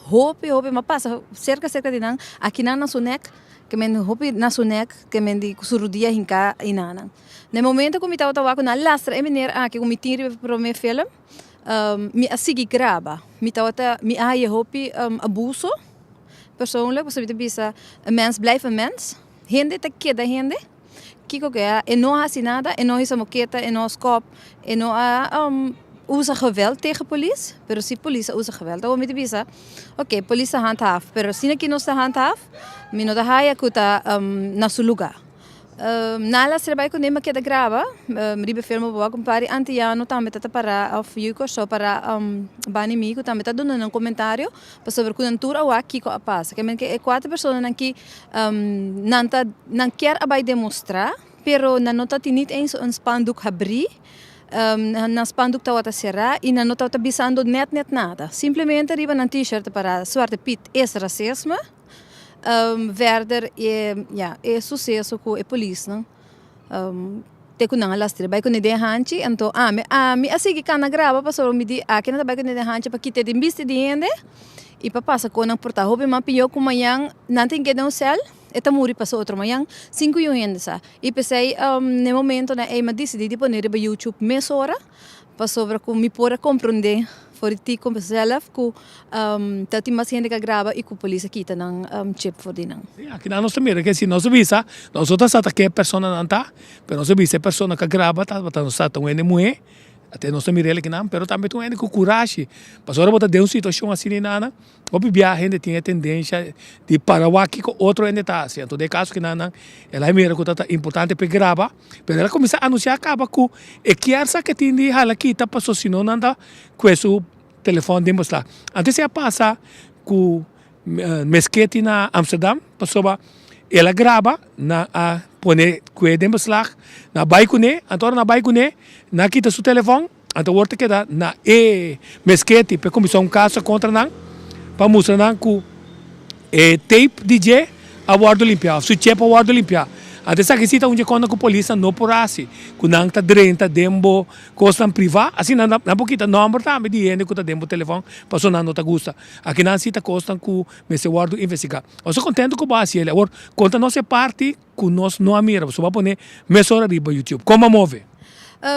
S3: Hopi hopi m'a pasa serka serka di nan, akinan na su nek, ke men hopi na su nek, ke men di ku su rudia hinká einanan. Na e momento ku mi tabata wak ku nan a lastra e meneer aki ku mi tin riba e prome film, mi a sigui graba. Mi tabata, mi a haya hopi abuso persoonlijk, pasobra mi ta bisa, een mens blijft een mens. Hende ta keda hende. Kiko ke a, e no a hasi nada, e no hisa moketa, e no a skòp, e no a usa geweld tegen polis, pero si polis a usa geweld. Awor mi ta bisa, ok, polis ta handhaaf, pero asina ki nos ta handhaaf, mi no ta haya ku ta na su lugá. Nan a lastra bai kuné, mi a keda graba riba e film bo wak un par di antiano tambe ta ta pará òf yu Kòrsou pará banda mi ku tambe ta duna nan komentario pasobra ku nan tur a wak kiko a pasa. Ke men ke e kuater personanan ki Nan ta nan kier a bai demostrá, pero nan no ta tin nit eens un spandoek habrí, nan spandoek tabata será i nan no tabata bisando nèt nèt nada. Simplemente riba nan t-shirt ta pará Zwarte Piet is racisme. Verder e ya e suseso ku e polisnan te ku nan a lastra bai kuné den hanchi, anto ami ami a sigui kana graba pasobra mi di aki nan ta bai kuné den hanchi pa kita den bista di hende i pa pasa kon nan por ta hopi mas pió ku mañan nan tin keda un sèl e ta muri pasa otro mañan sin ku yu hende sa i p'esei na e momentonan ei mi a disidí di pone riba youtube mesora pasobra ku mi por a komprondé for di ti ku meself ku ta tin mas hende ku a graba i ku polis a kita nan chip for di nan.
S2: Sí, akinan nos ta mira ke si nos bisa, nos no ta sa ta ke personanan ta, pero nos a bisa e persona ku a graba tabata nos sa ta un hende muhé, ate nos ta mira el akinan, pero tambe ta un hende ku kurashi, pasobra ora bo ta den un situashon asina nan, Hopi biaha hende tin e tendencia di para wak kiko otro hende ta haci. Anto den e caso kinan nan el a mira cu ta ta importante pa e graba, pero el a cuminsa anuncia caba cu e kier sa ke tin di hala kita paso si no nan ta cue su telefon den beslag. Anto esey a pasa cu Mesqueti na Amsterdam pasobra el a graba, nan a pone cue den beslag, nan a bay cune, anto ora nan a bay cune nan a kita su telefon. Anto awor ta keda na e mesketi pa e kuminsá un kaso kontra nan pa mustra nan ku e tape di dje a wòrdu limpiá òf su chip a wòrdu limpiá. Anto esaki si ta un dje kònda ku polisnan no por hasi, ku nan ta drenta den bo kosnan privá, asina nan nan por kita nòmber tambe di hende ku ta den bo telefòn pasobra nan no ta gusta. Aki nan si ta kosnan ku mester wòrdu investigá. Nos ta kontentu ku bo a hasi el. Awor konta nos e parti Ku nos no a mira, pasobra bo a pone mesora riba YouTube. Kon bo a move?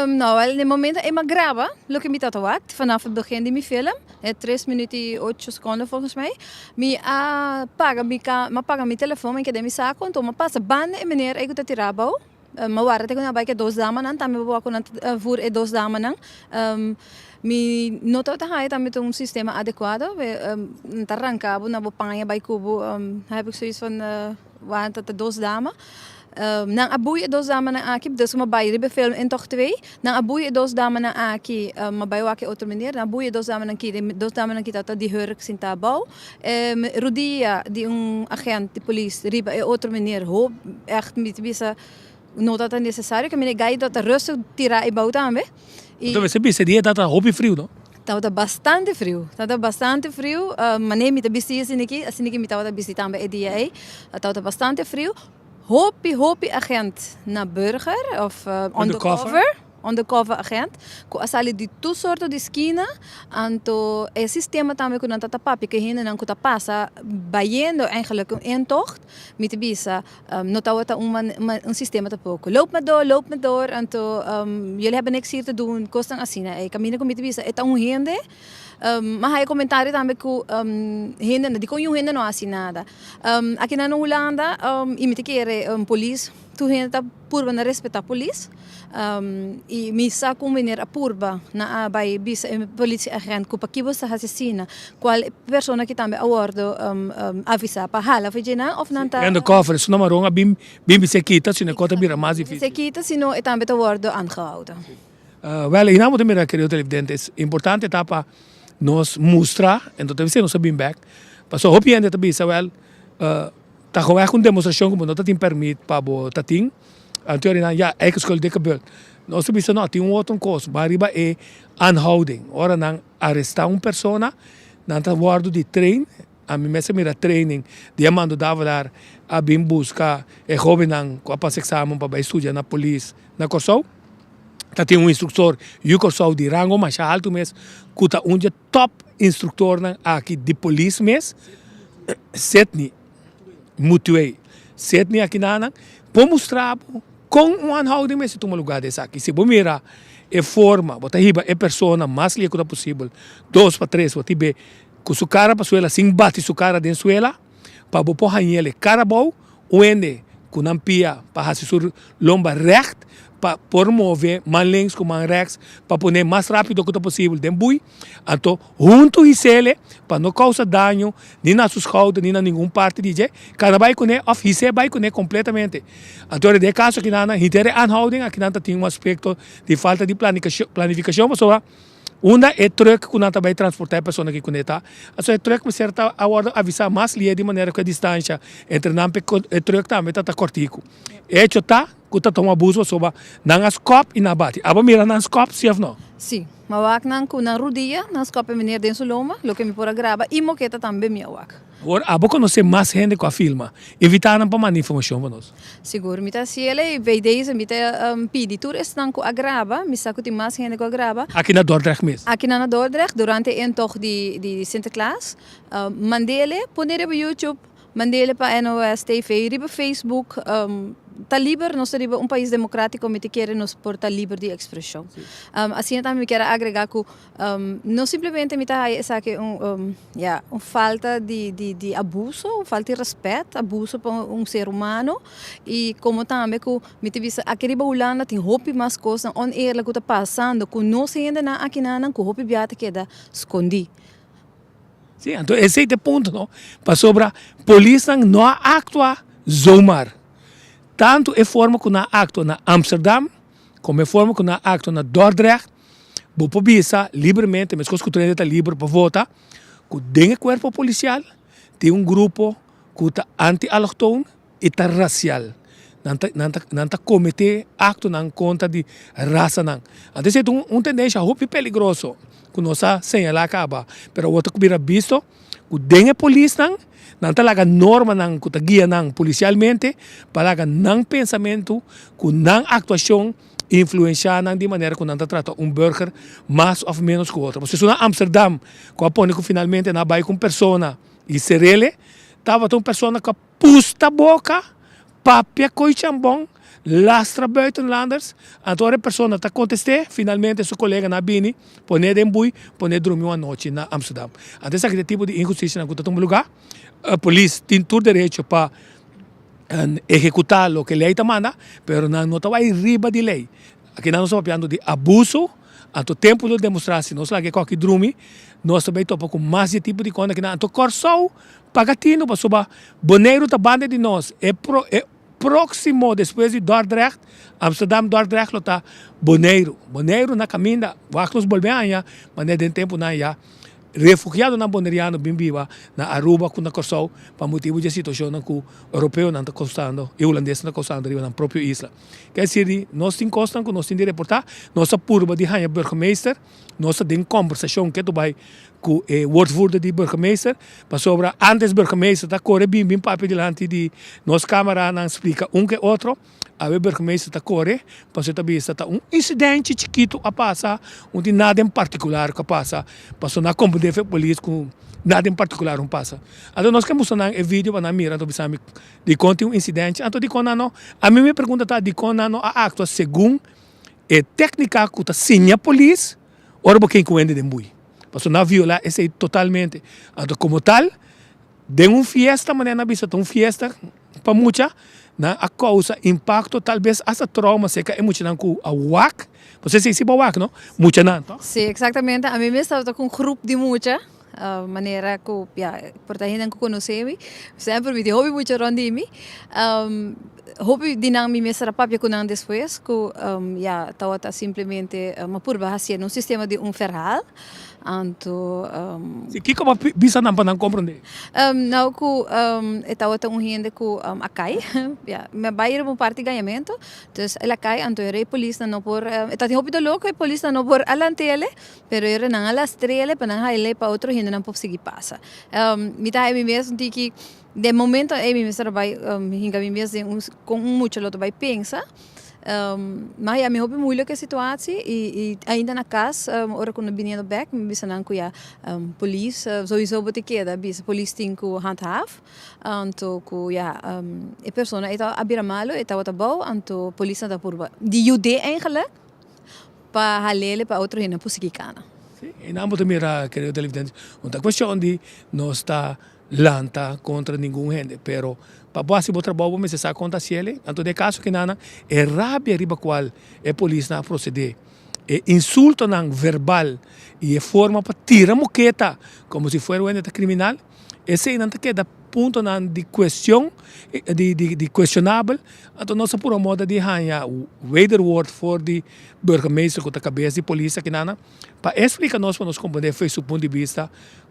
S3: No, wel, na e momento ei mi a graba loke mi tabata wak vanaf het begin di mi film, e tres minuut i ocho sekonden volgens mij. Mi a paga mi ka, mi a paga mi telefon, mi a keda den mi sako, anto mi a pasa banda e meneer ei ku ta tira abou. Mi a warda te ku nan a bai ku e dos damanan, tambe bo wak ku nan ta voer e dos damanan. Mi no tabata haya tambe ta un sistema adekuado, nan ta ranka bo na bo paña bai ku bo, heb ik zoiets van. Want ta dos dama. Nan a bui e dos damanan aki, dus mi a bai riba e film Intocht twee. Nan a bui e dos damanan aki, mi a bai wak e otro meneer, nan a bui e dos damanan aki, e dos damanan aki tabata di hurk sintá abou. Rudia di un agent di polis riba e otro meneer, hoop echt mi ta bisa no tabata necesario, caminda e gai tabata rustig tirá ebou tambe.
S2: Anto mester bisa e dia tabata hopi friu no?
S3: Tabata bastante friu, tabata bastante friu, manera mi ta bisti asina aki, asina aki mi tabata bisti tambe e dia ei, tabata bastante friu, hopi hopi agent na burger of undercover, undercover agent ku a sali di tur sorto di skina, anto e sistema tambe ku nan ta papia ku e hendenan ku ta pasa bayendo eigenlijk un intocht, Mi ta bisa, no tabata un un sistema tampoco. Loop maar door, loop maar door, anto jullie hebben niks hier te doen, cosnan asina. E caminda cu mi ta bisa, e ta un hende. Mi a haya comentario tambe cu hende, dicon yu hende no a haci nada. Aki na Hulanda, y mi ta kere polis, tur hende ta purba na respeta polis. Y mi sa cu meneer a purba na a bay bisa e politieagent cu paki bo sta haci asina, cual persona ki tambe a wordo avisa pa hala for dje-nan of nan ta.
S2: Undercover, esun na maron a bin bin bisa e kita, sino e cosa ta bira mas dificil.
S3: Bisa e kita, sino e tambe ta wordo aangehouden.
S2: Wel, eynan bo ta mira, querido televidentes, importante ta pa nos mustra, enton ta bisa nos a bin bek, pasobra hopi hende ta bisa, wel, ta gewoon un demostracion cu bo no ta tin permit pa bo ta tin. Anto nan ya eigen schuld dikke bult. Nos ta bisa no, tin un otro kos, ban riba e aanhouding. Ora nan aresta un persona, nan ta wordo di train, ami mes a mira training di Armando Davelaar a bin buska e hobennan ku a pasa examen pa bai studia na polis na Kòrsou. Ta tin un instruktor yu Kòrsou di rango masha haltu mes ku ta un dje tòp instruktornan aki di polis mes, Sidney Mutuey. Sidney akinanan por mustra bo kon un aanhouding mester tuma lugá di esaki. Si bo mira e forma, bo ta hiba e persona mas lihe ku ta posibel, dos pa tres, bo ta hib'é ku su kara pa suela sin bati su kara den suela. Pa bo por hañ'el e kara abou, un hende ku nan pia pa hasi su lomba règt pa por move man links ku man rèks pa pon'é mas rápido ku ta posibel den bui. Anto huntu his'el pa no kousa daño ni na su skouder ni na ningun parti di dje, kana bai kuné òf his'é bai kuné kompletamente. Anto den e kaso akinan henter e aanhouding akinan ta tin un aspekto di falta di planifikashon pasobra Unda e truck ku nan ta bai transportá e persona aki kuné ta? Aso e truck mester ta a wòrdu avisá mas lihe di manera ku e distansha entre nan pa e truck tambe ta ta kòrtiku. E echo ta ku ta tuma abuso pasobra nan a skòp i nan a bati. Abo mira nan skòp si òf no?
S3: Si. Mi a wak nan ku nan rudia, nan skòp e meneer den su loma, loke mi por a graba i moketa tambe mi a wak.
S2: Awor abo konosé mas hende ku a filma. Invitá nan pa manda informashon pa nos.
S3: Sigur, mi ta hasi el ei. Bij deze mi ta pidi tur esnan ku a graba, mi sa ku tin mas hende ku a graba.
S2: Aki na Dordrecht mes?
S3: Aki na Dordrecht, durante e intocht di Sinterklaas. Mand'el, pone riba YouTube, mand'el pa NOS TV, riba Facebook. Ta liber, nos ta riba un pais demokratiko, mi ta kere nos por ta liber di ekspreshon. Asina tambe mi kier a agrega ku No simplemente mi ta haya esaki un ya un falta di di di abuso, un falta di respet, abuso pa un ser humano y como tambe cu mi ta bisa aki riba Hulanda tin hopi mas cosnan oneerlijk cu ta pasando cu nos hendenan akinanan cu hopi bia ta keda scondi.
S2: Si, anto esey ta e punto no, pasobra polisnan no a actua zomaar. Tanto e forma cu nan a actua na Amsterdam como e forma cu nan a actua na Dordrecht, Bo por bisa libremente, meskos ku tur hende ta liber pa vota, ku den e kuerpo polisial tin un grupo ku ta anti-allochtoon i ta rasial. Nan ta nan ta nan ta kometé aktonan kontra di rasanan. Anto esei ta un tendensia hopi peligroso ku nos a señalá kaba, pero awor ta bira bisto ku den e polisnan nan ta laga normanan ku ta guia nan polisialmente pa laga nan pensamentu ku nan aktuashon influenciá nan di manera cu nan ta trata un burger mas of menos cu otro. Pasobra esun na Amsterdam cu a pone cu finalmente nan a bay cu un persona y cerele, tabata un persona cu a pusta boca, papia coy chambon, lastra buitenlanders, anto ora e persona ta contesté, finalmente su coleganan a bini, pone den bui, pone drumi un anochi na Amsterdam. Anto esaki ta e tipo di inhusticianan cu ta tuma lugar. Polis tin tur derecho pa ehekutá loke lei ta manda, pero nan no ta bai riba di lei. Aki nan nos ta papiando di abuso, anto tempu lo demostrá si nos laga e kòki drumi, nos ta bai topa ku mas di e tipo di kònde akinan. Anto Kòrsou paga tinu pasobra Boneiru ta banda di nos, e e próksimo despues di Dordrecht, Amsterdam Dordrecht lo ta Boneiru. Boneiru na kaminda, wak nos bolbe haña manera den tempunan ya. Refugiadonan boneriano bin biba na Aruba ku na Kòrsou pa motibu di e situashonnan ku europeonan ta kousando i hulandesnan ta kousando riba nan propio isla. Ke esir di nos tin kosnan ku nos tin di reportá, nos a purba di haña burgemeester, nos ta den kombersashon ketu bai ku e woordvoerder di burgemeester pasobra antes burgemeester ta kore bin bin papia dilanti di nos kameranan splika un ke otro. Awe burgemeester ta kore pasobra e ta bisa ta un insidente chikitu a pasa, no tin nada en partikular ku a pasa, pasobra nan a komprende for e polis ku nada en partikular no pasa. Anto nos ke mustra nan e video pa nan mira anto bisa mi dikon tin un insidente, anto dikon nan no, ami mi pregunta ta dikon nan no a aktua segun e teknika ku ta siña polis ora bo ken ku hende den bui, pasobra nan a viola esei totalmente, anto komo tal Den un fiesta, manera nan a bisa ta un fiesta pa mucha, nan a kousa impakto, tal bes asta trauma serka e muchanan ku a wak, bo sa si bo a wak no, muchanan to?
S3: Sí, exactamente. Ami mes tabata ku un grup di mucha, manera ku ya por ta hendenan ku konosé mi, semper mi tin hopi mucha rònt di mi. Hopi di nan mi mester a papia ku nan despues ku ya tabata simplemente mi a purba hasié un sistema di un verhaal. Anto.
S2: Si, kiko bo a bisa nan pa nan komprondé?
S3: Nou ku e tabata un hende ku a kai, ya, mi a bai riba un parti gañamentu, dus el a kai, anto e rei polisnan no por, e tabatin hopi doló ku e polisnan no por a lant'é, pero e nan a lastr'é pa nan hail'é pa otro hendenan por sigui pasa. Mi ta haña mi mes un tiki, den momento ei mi mester a bai hinka mi mes den un, kon un mucha lo ta bai pensa. Ma ya mi hopi moeilijke situatie y ainda na cas ora cu no biniendo bek mi bisa nan cu ya polis sowieso bo ta keda bisa polis tin cu handhaaf anto cu ya e persona ey ta a bira malo e tabata bou anto polisnan ta purba di yud'é eigenlijk pa halele pa otro hende por sigui cana.
S2: Si, y nan bo ta mira querido televidente no ta cuestion di nos ta lanta kontra ningun hende, pero pa bo hasi bo trabou bo mester sa kon ta hasiel. Anto den e kaso kinanan e rabia riba kual e polisnan a prosedé, e insultonan verbal i e forma pa tira moketa komo si fuera un hende ta kriminal, eseinan ta keda puntonan di kuestion, di kuestionabel. Anto nos a pura moda di haña wederwoord for di burgemeester ku ta kabes di polis akinanan pa e splika nos pa nos komprendé for su punto di bista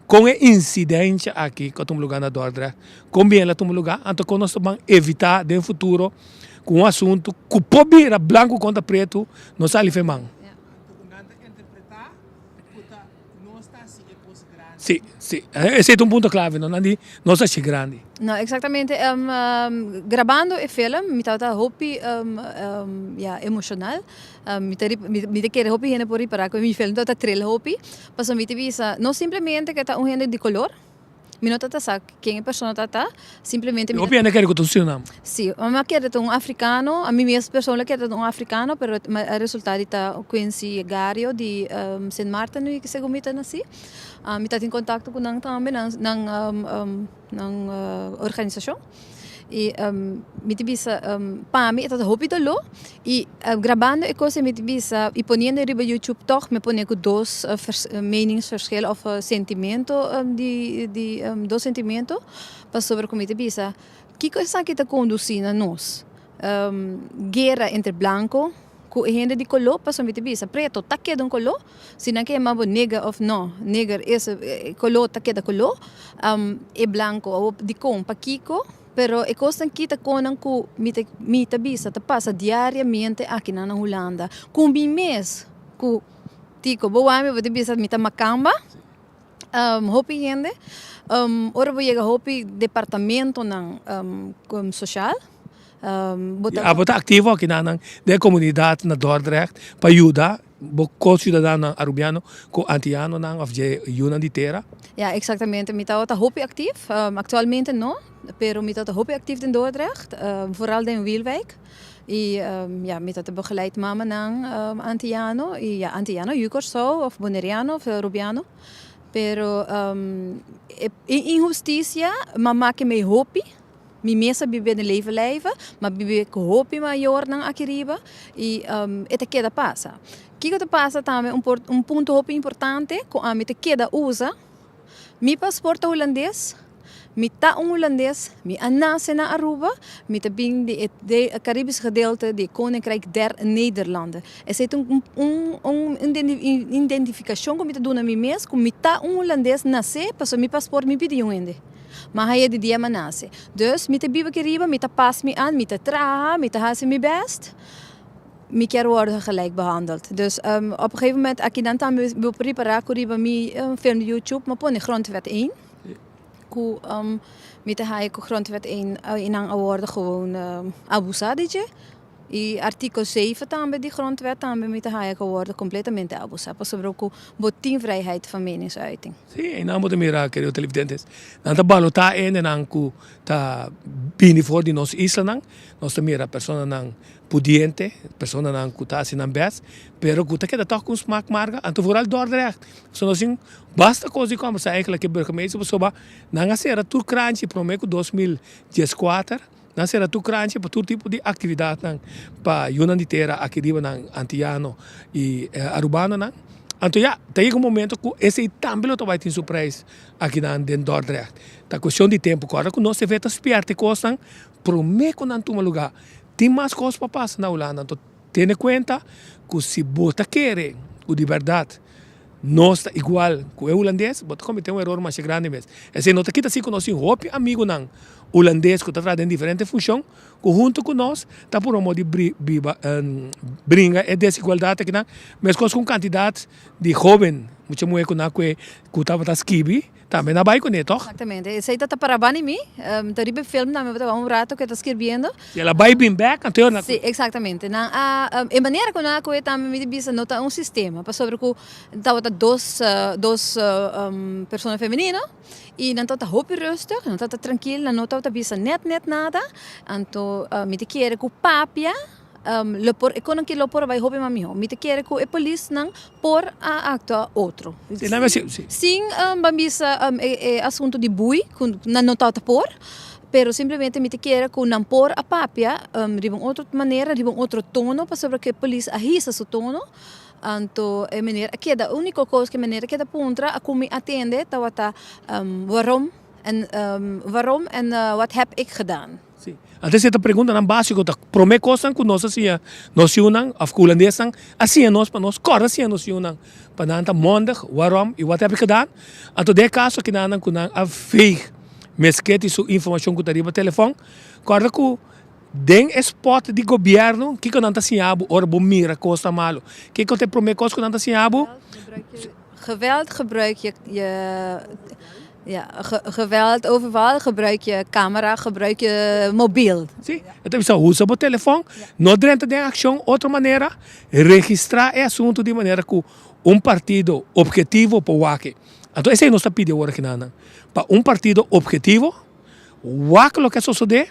S2: Kon e insidensia aki ku a tuma lugá na Dordrecht, kon bien el a tuma lugá, anto kon nos ta ban evitá den futuro ku un asuntu ku por bira blanku kontra pretu no sali fe man. Sí, sí, esei ta un punto klave, no? Nan di nos ta haci grandi.
S3: No, exactamente. Grabando e film mi tabata hopi ya emocional. Mi ta mi ta kere hopi hende por ripara ku mi film tabata tril hopi. Pasobra mi ta bisa, no simplemente ku e ta un hende di kolor, mi no ta sa ken e persona ta ta, simplemente mi ta.
S2: Hopi hende kere ku ta un Surinam.
S3: Si, mi a kere ta un afrikano, ami mes persona kere ta un afrikano, pero a resulta di ta Quincy Gario di Sint Maarten nu segun mi ta nasi. Mi ta tin kontakto ku nan tambe, nan nan nan organisashon. Y mi ta bisa pa mi e ta hopi doló y grabando e cosa mi ta bisa y poniendo riba YouTube toch mi pone cu dos meningsverschil of sentimento di di dos sentimento pasobra cu mi ta bisa kico esaki ta conduci na nos guera entre blanco Ku e hende di koló pasobra mi ta bisa preto ta keda un koló, si nan ke yama bo nigger of no, nigger es e koló ta keda koló, e blanko awor dikon pakiko, pero e kosnan kita konan ku mi ta mi ta bisa ta pasa diariamente akinan na Hulanda ku mi mes ku tiko bo wak mi bo ta bisa mi ta makamba hopi hende ora bo yega hopi departamentonan sosial. Bo ta.
S2: Abo ta aktivo akinanan den e komunidat na Dordrecht pa yuda bo ko-siudadanonan arubiano ku antianonan òf dje yunan di tera?
S3: Ya, eksaktamente. Mi tabata hopi aktif. Aktualmente no, pero mi tabata hopi aktif den Dordrecht, vooral den Wielwijk. I ya, mi tabata begeleid mamanan antiano i ya, antiano yu Kòrsou òf boneriano òf rubiano. Pero e inhustisia mama ke mei hopi. Mi mes a bibe den leven lijve, ma bibe ku hopi mayornan aki riba i e ta keda pasa. Kiko ta pasa tambe un por un punto hopi importante ku ami ta keda usa, mi pasport ta hulandes, mi ta un hulandes, mi a nase na Aruba, mi ta bin di e Caribisch gedeelte di Koninkrijk der Nederlanden. Esei ta un un un identifikashon ku mi ta duna mi mes ku mi ta un hulandes nase pasobra mi pasport mi pidi un hende. Ma haya di dia m'a nase. Dus, mi ta biba aki riba, mi ta pas mi an, mi ta traha, mi ta hasi mi best. Mi kier worde gelijk behandeld. Dus, op een gegeven moment, aki nan tambe bo por ripara ku riba mi film di YouTube m'a pone Grondwet één. Ku mi ta haya ku Grondwet één nan a worde gewoon abusa di dje. Y artikel zeven tambe di grondwet tambe mi ta haya cu a wordo completamente abusa pasobra cu bo tin vrijheid van meningsuiting.
S2: Sí, einan bo ta mira, querido televidentes, nan ta balotá hendenan cu ta bini for di nos islanan. Nos ta mira personanan pudiente, personanan cu ta haci nan best, pero cu ta keda tog cu un smaak marga, anto vooral Dordrecht. Pasobra nos tin basta cos di combersa eigenlijk cu e burgemeester pasobra nan a cera tur kranchi prome cu 2014. Nan sera tur kranchi pa tur tipo di aktividatnan pa yunan di tera aki riba nan antiano i arubanonan. Anto ya, ta yega un momento ku esei tambe lo ta bai tin su preis akinan den Dordrecht. Ta kuestion di tempu. Kòrda ku nos TV ta spièrta e kosnan promé ku nan tuma lugá. Tin mas kos pa pasa na Hulanda. Anto tene kuenta ku si bo ta kere ku di bèrdat nos ta igual ku e hulandes, bo ta kometé un eror masha grandi mes. Esei no ta kita si ku nos tin hopi amigunan hulandes ku ta traha den diferente funshon ku huntu ku nos ta purba modo di biba bringa e desigualdat akinan, meskos ku un kantidat di hoben, mucha muhé ku nan ku tabata skibi. Tambe nan bai kuné, tòg?
S3: Exactamente. Esei ta ta para bani mi. Ta riba e film tambe bo ta wak un rato ku e ta skirbiendo.
S2: Si el a bai bin bèk, anto e na
S3: Sí, exactamente. Nan a, e manera ku nan a kohe tambe mi ta bisa no ta un sistema, pasobra ku tabata dos, dos persona femenino i nan tabata hopi rustig, nan tabata trankil, nan no tabata bisa nèt nèt nada. Anto mi ta kere ku papia. Lo por, e konan ki lo por a bai hopi mas mihó. Mi ta kere ku e polisnan por a aktua otro.
S2: Sí, nan mester, sí.
S3: Sin ban bisa e asuntu di bui, ku nan no tabata por, pero simplemente mi ta kere ku nan por a papia riba un otro manera, riba un otro tono, pasobra ku e polis a hisa su tono. Anto e meneer a keda, uniko kos ku e meneer a keda puntra a ku mi atende tabata waarom en waarom en wat heb ik gedaan.
S2: Sí. Antes e ta preguntanan básiko ta promé kosnan ku nos a siña nos yunan òf ku hulandesnan a siña nos pa nos kòrda siña nos yunan pa nan ta mondig, waarom i wat heb ik gedaan. Anto den e kaso kinanan ku nan a veeg mesketi su informashon ku ta riba telefòn, kòrda ku den e spòt di gobièrnu kiko nan ta siña bo ora bo mira kos ta malu. Kiko ta e promé kos ku nan ta siña bo?
S3: Geweld gebruik je, je ja, geweld overal, gebruik je camera, gebruik je mobiel.
S2: Sí, e ta bisa usa bo telefòn, no drenta den akshon otro manera, registrá e asuntu di manera ku un partido ophetivo por wak e. Anto esei nos ta pidi awor akinan, pa un partido ophetivo wak loke a sosodé.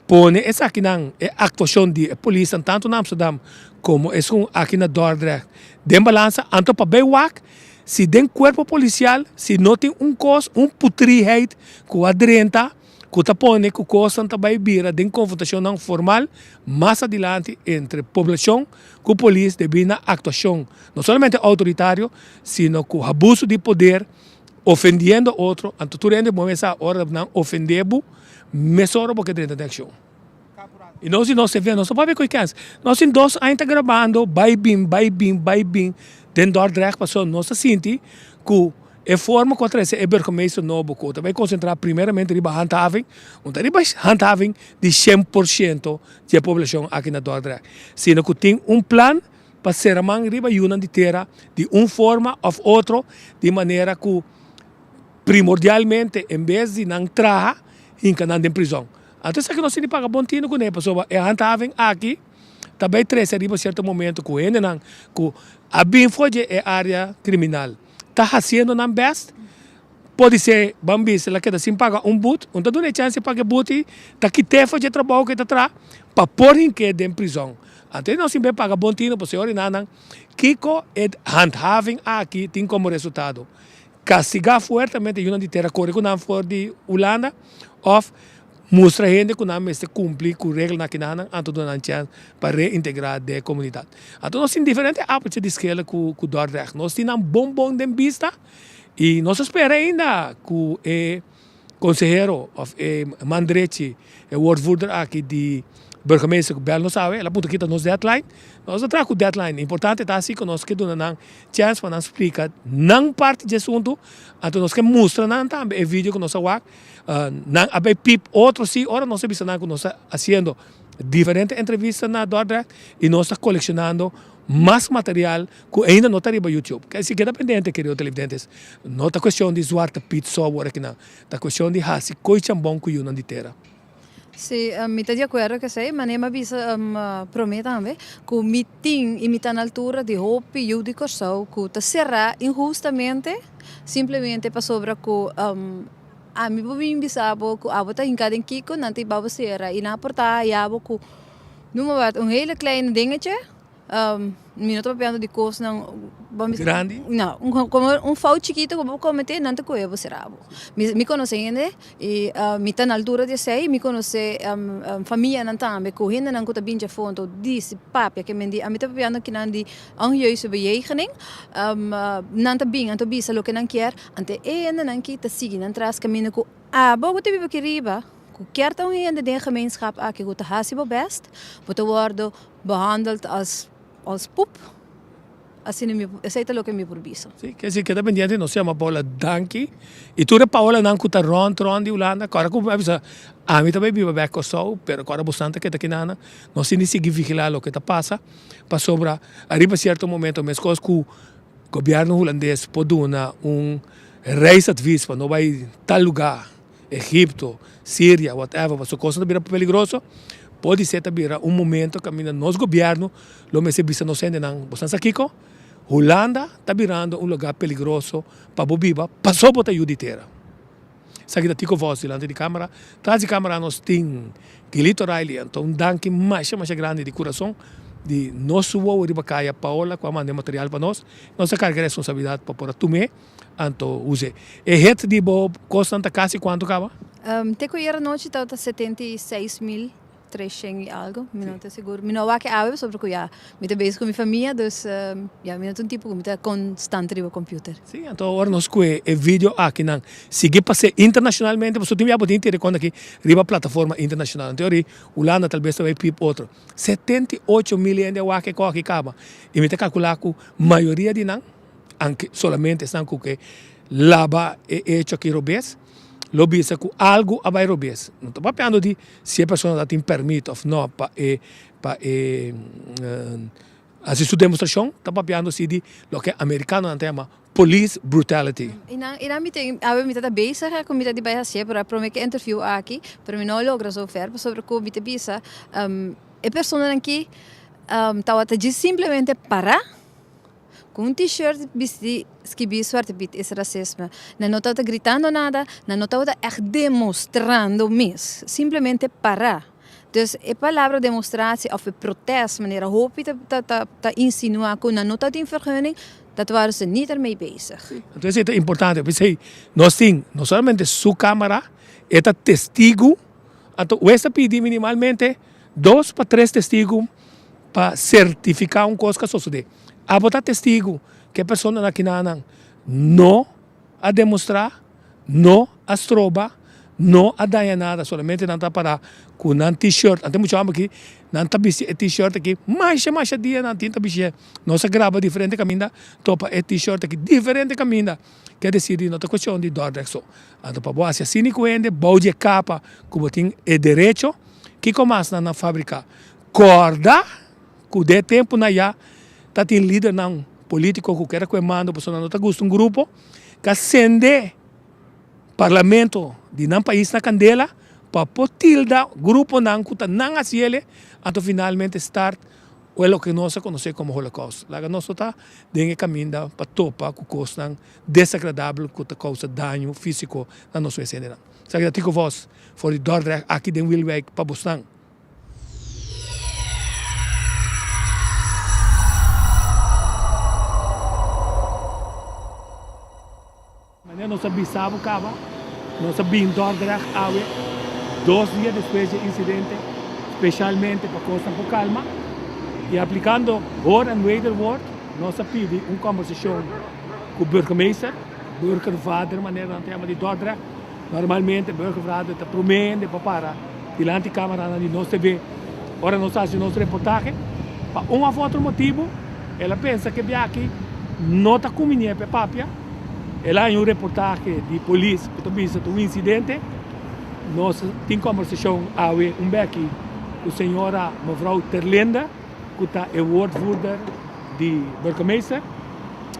S2: Pone esakinan, e aktuashon di e polisnan tantu na Amsterdam komo esun aki na Dordrecht den balansa, anto pa bay wak si den kuerpo polisial si no tin un kos, un putriheid ku a drenta ku ta pone ku kosnan ta bay bira den konfrontashonnan formal mas adilanti entre poblashon ku polis debí na aktuashon no solamente outoritario sino ku abuso di poder. Ofendiendo otro, anto tur hende bo mester sa ora nan ofende bo, mesora bo ke drenta den akshon. I nos di nos TV, nos no papia ku e kens. Nos tin dos aña ta grabando bai bin, bai bin, bai bin den Dordrecht pasobra nos ta sinti ku e forma ku a trese e burgemeester nobo ku ta bai konsentrá primeramente riba handhaving, no ta riba handhaving di 100% di e poblashon aki na Dordrecht, sino ku tin un plan pa sera man riba yunan di tera di un forma of otro di manera ku primordialmente en bes di nan traha hinka nan den prizon. Anto esaki nos tin di paga bon tinu kuné pasobra e handhaving aki ta bay trese riba sierto momento ku hendenan ku a bin for dje e area kriminal ta hasiendo nan best. Podisé ban bisa el a keda sin paga un but, un ta duna e chèns di paga e but i ta kit'é for dje trabou ku e ta traha pa por hink'é den prizòn. Anto e no sin be paga bon tinu pasobra e orina nan kiko e handhaving aki tin komo resultado. Kastigá fuertemente yunan di tera kore ku nan for di Hulanda òf mustra hende ku nan mester kumpli ku reglanan aki nan anto duna nan chèns pa reintegrá den e komunidat. Anto nos tin diferente appeltje di skela ku Dordrecht. Nos tin nan bon bon den bista. I nos a spera ainda ku e konsehero òf e man drechi, e woordvoerder aki di burgemeester ku bèl nos awe, el a puntra kita nos deadline. Nos a traha ku deadline. Importante ta asi ku nos ke duna nan chèns pa nan splika nan parti dje asuntu, anto nos ke mustra nan tambe e video ku nos a wak. Nan a bai pip otro si ora nos a bisa nan ku nos ta hasiendo diferente entrevista na Dordrecht i nos ta kolekshonando mas material Ku ainda no ta riba YouTube. Ke si keda pendiente kerido televidentes, no ta kuestion di Zwarte Piet so awor akinan, ta kuestion di hasi koi chambon ku yunan di tera.
S3: Si, mi ta di akuerdo ku esei, manera mi a bisa promé tambe, ku mi tin i mi ta na altura di hopi yu di Kòrsou ku ta será inhustamente, simplemente pasobra ku ami por bin bisa bo ku abo ta hinká den kiko, nan ta hiba bo sera i nan a por ta haya bo ku, noem maar wat, un hele kleine dingetje. Mi no ta papiando di kosnan
S2: Grandi?
S3: No, komo un fout chikito ku bo kometé nan ta kohe bo sera bo. Mi konosé hende i mi ta na altura di esei, mi konosé famianan tambe ku hendenan ku ta bin dje afó anto disi papia ke men di ami ta papiando kinan di onjuiste bejegening nan ta bin anto bisa loke nan kier anto e hendenan ki ta sigui nan tras kaminda ku abo ku ta biba aki riba ku kier ta un hende den e gemeenschap aki ku ta hasi bo bèst bo ta wòrdu Behandeld als als poep, asina mi esei ta loke mi por bisa.
S2: Si, ke si keda pendiente nos yama Paola danki i tur e Paolanan ku ta rònt rònt di Hulanda kòrda ku a bisa ami ta bai biba bèk Kòrsou pero kòrda bosan ta keda kinana nos tin di sigui vigilá loke ta pasa pasobra ariba sierto momento meskos ku Gobièrnu hulandes por duna un. Reisadvies pa no bai tal lugá, Egipto, Siria, whatever, pasobra kosnan ta bira peligroso, podisé ta bira un momento kaminda nos gobièrnu lo mester bisa nos hendenan, boso sa kiko? Hulanda ta birando un lugá peligroso pa bo biba pasobra bo ta yu di tera. Esaki ta Tico Vos dilanti di camera. Tras di camera nos tin Gilito Riley. Anto un danki masha masha grandi di curason di nos su wowo riba caya Paola cu a manda e material pa nos. Nos a carga e responsabilidad pa por a tum'e anto us'e. E hit di bo cosnan ta casi cuanto caba?
S3: Te cu ayer anochi tabata 76 mil 300 i algo, mi no ta sigur. Mi no a wak awe pasobra ku ya mi ta bezig ku mi famia, dus ya mi no ta un tipo ku mi ta konstante riba computer.
S2: Sí, anto ora nos kue e video akinan sigui pas'é internashonalmente, pasobra tin bia bo tin tene konta aki riba plataforma internashonal. Anto ori Hulanda tal bes ta bai pip otro. 78 mil hende a wak e kos aki kaba i mi ta kalkulá ku mayoria di nan, anke solamente esnan ku ke laba e echo aki robes, lo bisa ku algu a bai robes. No ta papiando di si e persona ta tin permit of no pa e hasi su demostrashon, ta papiando si di loke amerikanonan ta yama police brutality.
S3: I nan mi tin, awe mi ta bezig ku mi ta di bai hasié, pero a promé ku interview aki, pero mi no a logra zover, pasobra ku mi ta bisa, e personanan aki tabata djis simplemente pará ku un t-shirt bisti skibí Zwarte Piet is racisme. Nan no tabata gritando nada, nan no tabata ègt demostrando mes, simplemente pará. Dus e palabra demostratie òf e protest, manera hopi ta insinuá ku nan no tabatin vergunning, dat waren ze niet ermee bezig.
S2: Anto esei ta importante, p'esei nos tin no solamente su camara, e ta testigu, anto wes ta pidi minimalmente dos pa tres testigu pa sertifiká un kos ku a sosodé. Abo ta testigu ku e personanan akinanan no a demostrá, no a stroba, no a daña nada, solamente nan ta pará ku nan t-shirt. Anto e mucha hòmber aki, nan ta bisti e t-shirt aki masha masha dia nan tin ta bistié. Nos a graba diferente kaminda topa e t-shirt aki diferente kaminda. Ke desir di no ta kuestion di Dordrecht so. Anto pa bo hasi asina ku hende bou di e kapa ku bo tin e derecho, kiko mas nan a fabriká? Kòrda ku den e tempunan ya ta tin lidernan polítiko ku keda ku e mando pasobra nan no ta gusta un grupo ku a sende parlamento di nan pais na kandela pa por tilda gruponan ku ta nan hasi ele, anto finalmente start e loke nos a konosé komo Holocaust. Laga nos no ta den e kaminda pa topa ku kosnan desagradabel ku ta kousa daño físiko na nos wesendenan. Esaki ta Tico Vos for di Dordrecht aki den Wielwijk pa bosnan. Manera nos a bisa bo caba, nos a bin Dordrecht awe 2 dia despues di e incidente, specialmente pa cosnan por calma y aplicando hoor en wederwoord nos a pidi un conversacion cu burgemeester, burgervader manera nan ta yama di Dordrecht. Normalmente burgervader ta prome hende pa para dilanti camaranan di nos TV ora nos haci nos reportahe. Pa un of otro motibo el a pensa cu e biaha no ta cuminie pa e papia. El a haña un reportahe di polis ku ta bisa ta un insidente. Nos tin kombersashon awe un beki ku señora mevrouw Terlinde ku ta e woordvoerder di burgemeester.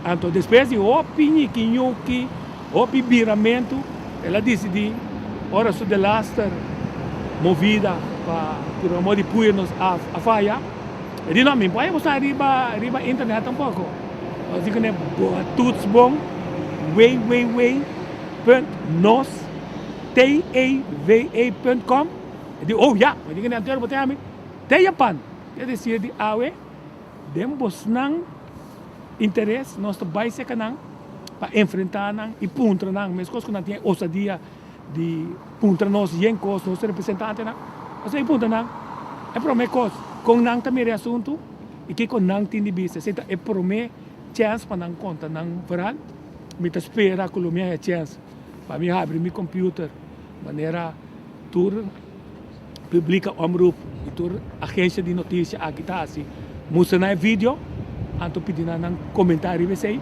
S2: Anto despues di hopi ñiki ñuki, hopi biramentu, el a disidí ora su delaster movida pa purba modo di puya nos a faya. E di no, mi por haña boso riba riba internet tampoko. Nos di kuné bo a toets bon www.nostv.com. E di oh ya, mi di kuné anto bo ta yami te Japan. E desir di awe den bosnan interes nos ta bai serka nan pa enfrentá nan i puntra nan meskos ku nan tin e osadia di puntra nos yen kos nos representantenan. Nos ta bai puntra nan e promé kos kon nan ta mira e asuntu. I kiko nan tin di bisa? Esei ta e promé chèns pa nan konta nan verhal. Mi ta spera ku lo mi haña chèns pa mi habri mi computer manera tur publieke omroep i tur agensia di notisia aki ta hasi. Mustra nan e video, anto pidi nan nan komentá riba esei.